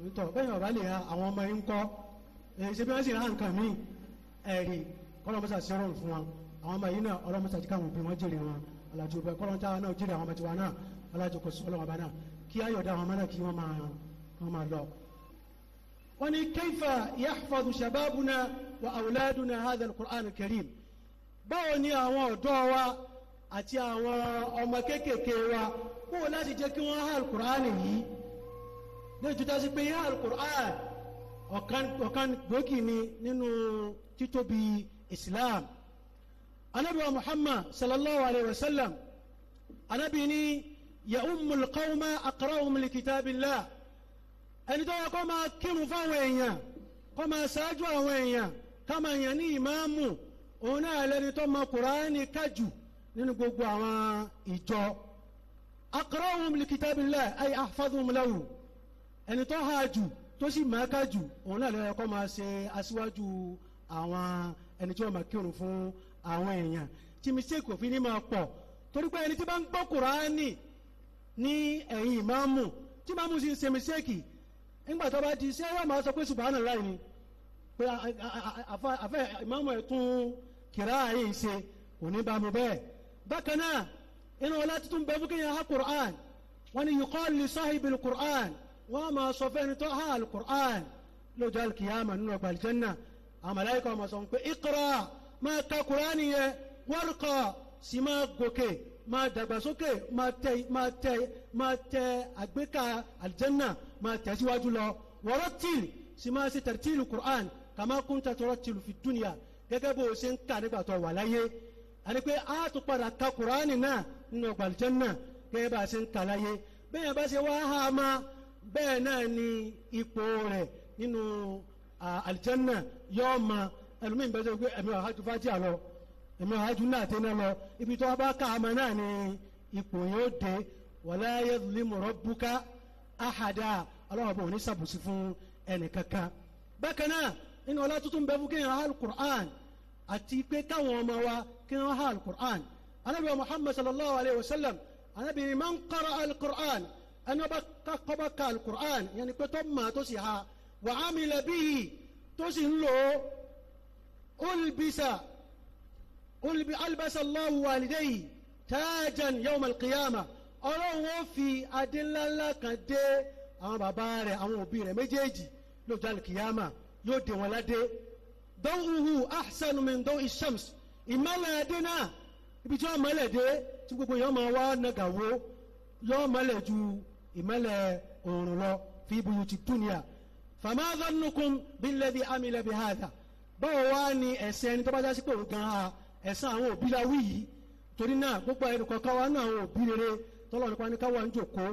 nítọ̀ bẹ́ẹ̀ ni ọ̀bá lè ha àwọn ọmọ yìí ń kọ́ ẹ̀ ṣe bí wọ́n sì ha nǹkan míì ẹ̀rí kọ́lọ́mọ́sà sí ọ̀rọ̀ fún wa àwọn ọmọ yìí náà ọlọ́mọ́sà ti káwọn òbí wọn jèrè wọn ọ̀làjú ọbẹ̀ kọ́lọ́mọ́sà náà jèrè àwọn ọmọ tiwa náà ọ̀làjú kò sí ọlọ́mọba náà kí ayọ̀dá àwọn ọmọ náà kí wọ́n máa lọ. Wọ́n ní kayfa yahfadhu shababuna wa awladuna hadha al-Qur'an al-Karim. Báwo ni àwọn ọ̀dọ́ wa àti àwọn ọmọ kéékèèké wa kó láti jẹ́ kí wọ́n há al-Qur'an yìí ní ìtútà sí pé há al-Qur'an ọ̀kan gbòógì ni nínú títóbi Islam. Anabi wa Muhammad sallallahu alayhi wa sallam, anabi ni ya ummul qawma aqra'uhum li kitabillah. Ẹni tó yẹ kó máa kírun fáwọn èèyàn, kó máa ṣáájú àwọn èèyàn, ká máa yàn ní ìmáàmù, òun náà lẹni tó mọ Kùránì kájù nínú gbogbo àwọn ìjọ. Aqra'uhum li kitabillah ay ahfazuhum lahu. Ẹni tó há jù tó sì máa kájù, òun náà ló yẹ kó máa ṣe aṣíwájú àwọn ẹni tí wọ́n máa kírun fún àwọn èèyàn, tí mistake òfin ní máa pọ̀, torí pé ẹni tí bá ń gbọ́ Kùránì ní ẹ̀yìn ìmáàmù tí ìmáàmù sì ń ṣe mistake, nígbà tó bá di ṣé yóò máa sọ pé subhanallah ni pé àfẹ́ ìmáàmù ẹ̀ tún kìrá yìí ṣe, kò ní bá mu bẹ́ẹ̀. Bákan náà inú ọlá tuntun bẹ fún kéèyàn ha Qur'an, wọ́n ní yuqal li sahibil Qur'an, wọ́n máa sọ fẹ́ni tó ha al-Qur'an lọ́jọ́ al-kiyama nínú ọgbà aljanna, àwọn màláíkà máa sọ pé iqra, máa ka Qur'an yẹn, warqa, sì máa gòkè, máa dàgbàsókè, máa tẹ àgbékà aljanna, máa tẹ̀síwájú lọ, warattil, sì máa ṣe tartilu Qur'an kama kunta turattilu fi dunya, gẹ́gẹ́ bó o ṣe ń kà nígbà tó wà láyé. Àti pé a tún padà ka Qur'ani náà nínú ọgbà aljanna gẹ́gẹ́ bá a ṣe ń kà láyé. Bẹ́ẹ̀ yẹn bá ṣe wá ha ma, bẹ́ẹ̀ náà ni ipò rẹ̀ nínú aljanna yóò ma. Ẹlòmíín bẹ́ẹ̀ sọ pé ẹ̀mí ọ̀hájú fájíà lọ, ẹ̀mí ọ̀hájú náà tẹ́ náà lọ, ibi tó bá kà á ma náà ni ipò yóò dé. Wala yadhlimu rabbuka ahada, ọlọ́wọ́ bò ní sàbùsí fún ẹnì kankan. Bákan náà nínú ọlá tuntun bẹ́ẹ̀ fún kéèyàn ha al-Qur'an àti pé káwọn ọmọ wa kéèyàn ha al-Qur'an. Anabi wa Muhammad sallallahu alayhi wa sallam, anabi ni man qara al-Qur'an, ẹni ọba kọba ka al-Qur'an, yẹn ni pé tó ma tó sì ha, wa amila bihi, tó sì ń lò ó, albasa Allahu walidayhi tajan yawm al-qiyamah, ọlọ́run ó fi adé ńláńlá kan dé àwọn bàbá rẹ̀, àwọn òbí rẹ̀ méjèèjì lọ́jọ́ al-qiyamah, yóò dé wọn ládé. Dawuhu ahsanu min dawi shams, ìmọ̀lẹ̀ dé náà ibi tí wọ́n mọ̀lẹ̀ dé tí gbogbo yẹn máa wá nàgàwó yóò mọ̀lẹ̀ ju ìmọ̀lẹ̀ òòrùn lọ fi buyuti dunya. Fama dhannukum billadhi amila bihadha, báwo wá ní ẹ̀sẹ̀ ẹni tó bá já sí pé òun gan ha ẹ̀sán àwọn òbí la wí yìí. Torí náà gbogbo ẹnì kọ̀ọ̀kan wa náà àwọn òbí rere tọ́lọ́ nípa ní káwọn ń jòkó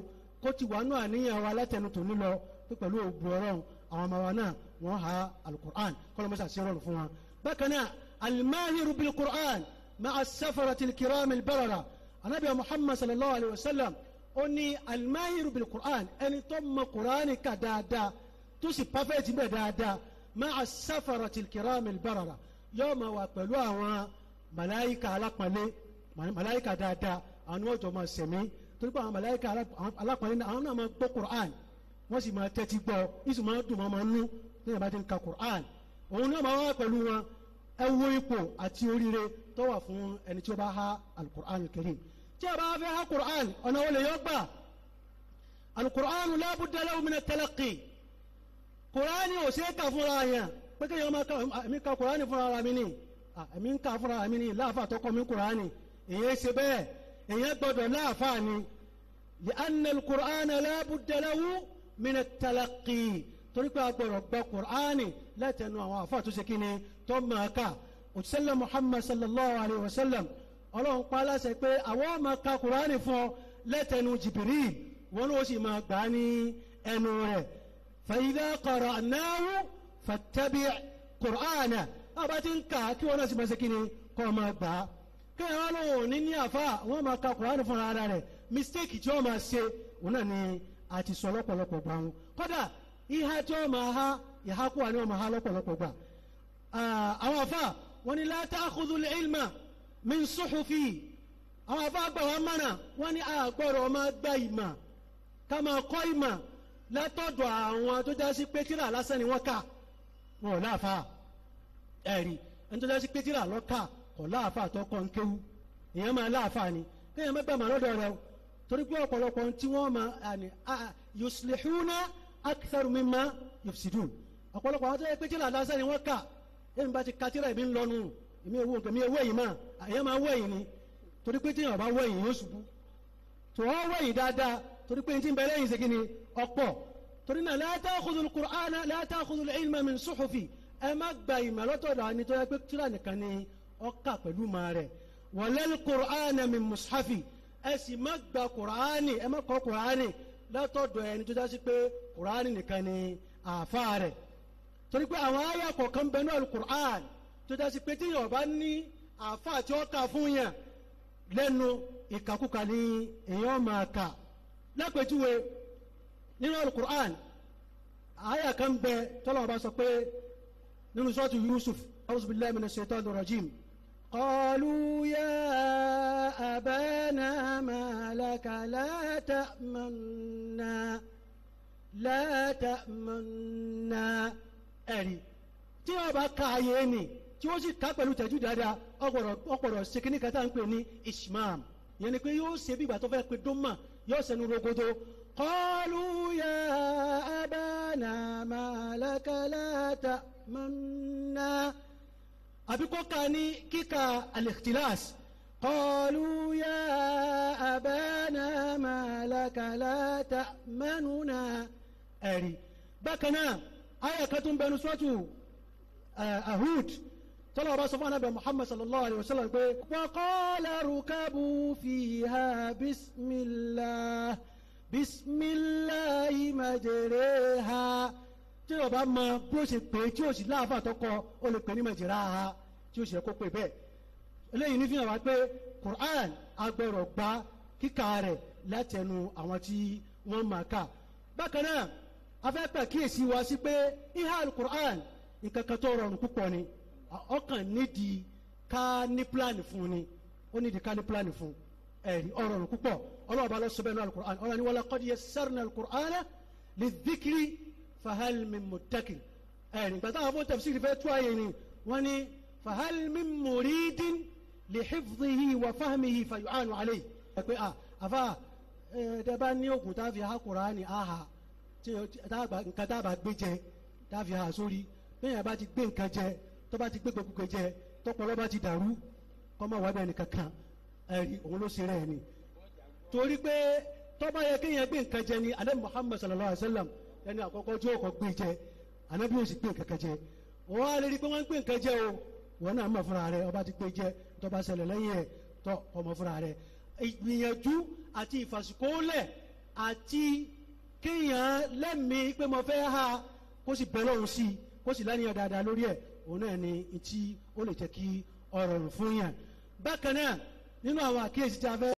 kó ti wà náà níyàn wa látẹnu tòní lọ pé pẹ̀lú ògùn ọlọ́run àwọn ọmọ wa náà wọ́n ha alukur'an kọ́lọ́mọ́sà sí rọrùn fún wa. Bákan náà alimahiru bil qur'an ma'a safarati kiram albarara, anabi muhammad sallallahu alayhi wa sallam ó ní alimahiru bil qur'an, ẹni tó mọ qur'an ká dáadáa tó sì pàfẹ́tì bẹ́ẹ̀ dáadáa, ma'a safarati kiram albarara, yóò máa wà pẹ̀lú àwọn màláyíkà alápọ̀nlé, màláyíkà dáadáa, àwọn ni wọ́n jọ máa sẹ̀mí. Torí pé àwọn màláyíkà alápọ̀nlé àwọn náà máa gbọ́ qur'an, wọ́n sì máa tẹ́tí gbọ́, ìsù máa dùn máa nú lẹ́yìn bá ti ń ka qur'an, òun náà máa wá pẹ̀lú wọn. Ẹ wo ipò àti oríire tó wà fún ẹni tí ó bá ha alukur'an karim. Tí a bá fẹ́ ha qur'an, ọ̀nà wo lè yọ gbà? Alukur'an la budda lahu min at-talaqqi, qur'an ò ṣe é kà fúnra yẹn pé kéèyàn máa ka èmi ka qur'an fúnra ara mi ni, èmi ń ka fúnra mi ni láàfà tó kọ́ mi qur'an, èyàn ṣe bẹ́ẹ̀, èyàn gbọ́dọ̀ láàfà ni. Li'anna al-qur'an la budda lahu min at-talaqqi, torí pé a gbọ́dọ̀ gba qur'an látẹnu àwọn àfà tó ṣe kí ni tó máa kà. Òtísẹ́lẹ̀ Muhammad sallallahu alayhi wa sallam ọlọ́run pa aláṣẹ pé àwọn máa ka qur'an fún ọ látẹnu Jibril, wọn ó sì máa gbà á ní ẹnu rẹ̀. Fa idha qara'nahu fattabi' qur'ana, àbá ti ń kà kí wọn náà sì máa ṣe kí ni kọ́ máa gbà á. Kéèyàn wá lóhùn ní ní àfa wọn máa ka qur'an fúnra ara rẹ̀, mistake tí wọ́n máa ṣe òun náà ni a ti sọ lọ́pọ̀lọpọ̀ gbà wọn. Kódà ìhà tí wọ́n máa ha ìhà kúwà ni wọ́n máa ha lọ́pọ̀lọpọ̀ gbà. Àwọn afa wọn ni la ta'khudhul ilma min suhufi, àwọn afa gbà wọn mọ̀nà, wọn ni àgbọ̀rọ̀ máa gba ìmọ̀ ká máa kọ́ ìmọ̀ látọ̀dọ̀ àwọn tó já sí pé tírà lásán ni wọ́n kà, wọn ò láàfa. Ẹ̀rí ẹni tó já sí pé tírà lọ́kà kò láàfa tó kọ́ ń kéwú, èèyàn máa láàfa ni kéèyàn má gbàmọ̀ lọ́dọ̀ rẹ o, torí pé ọ̀pọ̀lọpọ̀ tí wọ́n máa yuslihuna akthar mimma yufsidun. Ọ̀pọ̀lọpọ̀ àwọn tó yẹ pé tírà lásán ni wọ́n kà, èmi bá ti ka tírà èmi ń lọ́nu, èmi ewu nǹkan mi ewu ẹ̀yìn máa, èèyàn máa wẹ̀yìn ni, torí pé tíyàn bá wẹ̀yìn yóò ṣubú, tó wọ́n wẹ̀yìn dáadáa, torí pé tí ń bẹ lẹ́yìn ṣe kí ni ọ̀pọ̀. Torí náà la ta'khudhul Qur'ana la ta'khudhul ilma min suhufi, ẹ má gba ìmọ̀ lọ́tọ̀ọ̀dọ̀ àni tó yẹ pé tírà nìkan ni ọkà pẹ̀lú ma rẹ̀. Walal Qur'ana min mushafi, ẹ sì má gba Qur'ani, ẹ má kọ́ Qur'ani látọ̀dọ̀ ẹni tó jásí pé Qur'ani nìkan ni àfa rẹ̀. Torí pé àwọn àyà kọ̀ọ̀kan bẹ ní al-Qur'an tó jásí pé tíyàn bá ní àfa tí ó kà fún yàn lẹ́nu ìkàkùkà ni èèyàn máa kà. Lápèjúwe nínú al-Qur'an àyà kan bẹ tọ́lọ́wọ́ bá sọ pé nínú suratu Yusuf, a'udhu billahi minash shaitanir rajim, qalu ya abana ma laka la ta'manna la ta'manna. Ẹ̀rí tí wọ́n bá ka ayé ni tí wọ́n sì ká pẹ̀lú tẹ̀jú dáadáa, ọ̀pọ̀lọ̀ ṣe kíní kan tá à ń pè ní ishmam, yẹn ni pé yóò ṣe bí ìgbà tó fẹ́ pe dómà, yóò ṣẹnu rogodo. Qalu ya abana ma laka la ta'manna, àbí kó ka ní kíka al-ikhtilas, qalu ya abana ma laka la ta'manuna. Ẹ̀rí bákan náà àyà kan tó ń bẹnu suratu Hud, tọ́lá ọba sọ fún anábẹ́ Muhammad sallallahu alayhi wa sallam pé wa qala rukabu fiha bismillah bismillahi majreha. Tí o bá mọ bí o ṣe pè tí o sì láàfà tọkọ o lè pè ní majraha tí o sì yẹ kó pè bẹ́ẹ̀. Eléyìí ní fi hàn wá pé Qur'an agbẹ̀rọ̀ gba kíkà rẹ̀ látẹnu àwọn tí wọ́n máa kà. Bákan náà a fẹ́ pẹ̀ kíyèsí wa sí pé ìhà al-Qur'an nǹkan kan tó rọrùn púpọ̀ ni, ọkàn nídìí ká ní pílánì fún ni, ó nídìí ká ní pílánì fún, ẹ̀rí ọ̀rọ̀rùn púpọ̀. Ọlọ́run bá lọ sọ bẹ́ẹ̀ ní al-Qur'an, ọlọ́run ní wa laqad yassarna al-Qur'ana lidh-dhikri fahal min muddakir. Ẹ̀rí gbàtà àwọn tafsiri fẹ́ tú àyè ni wọ́n ní fahal min muridin li hifdhihi wa fahmihi fayu'anu alayhi. Ẹ pé àfa ẹ bá ní ògùn tá a fi ha Kùránì àhà nǹkan tá a bá gbé jẹ tá a fi ha sórí, bẹ́ẹ̀ yẹn bá ti gbé nǹkan jẹ Tó bá ti gbé gbogbo jẹ, tọpọlọ bá ti dàrú, kọ́ máa wá bẹ́ẹ̀ nìkan kan ẹ̀rí òun ló ṣe rẹ̀ ni. Torí pé tọ́ba yẹ kéèyàn gbé nǹkan jẹ ni Ànábì Muhammad sallallahu alayhi wa sallam ẹni àkọ́kọ́ tí ó kọ́ gbé jẹ, Ànábì yóò sì gbé nǹkan kan jẹ. Wọ́n á lè rí i pé wọ́n ń gbé nǹkan jẹ o, wọ́n náà mọ̀ fúnra rẹ̀. Ọba ti gbé jẹ, tọ́ba ṣẹlẹ̀ lẹ́yìn ẹ̀ tọ́ ọmọ fúnra rẹ̀. Ìgbìyànjú àti ìfàsíkólẹ̀ àti kéèyàn lẹ́mìí pé mo fẹ́ ha, kó sì bẹ́ lọ́hùn sí i, kó sì láníyàn dáadáa lórí ẹ̀, òun náà ni tí ó lè jẹ́ kí ọ̀rọ̀ rùn fún yàn. Bákan náà, nínú àwọn àkíyèsí tí a fẹ́.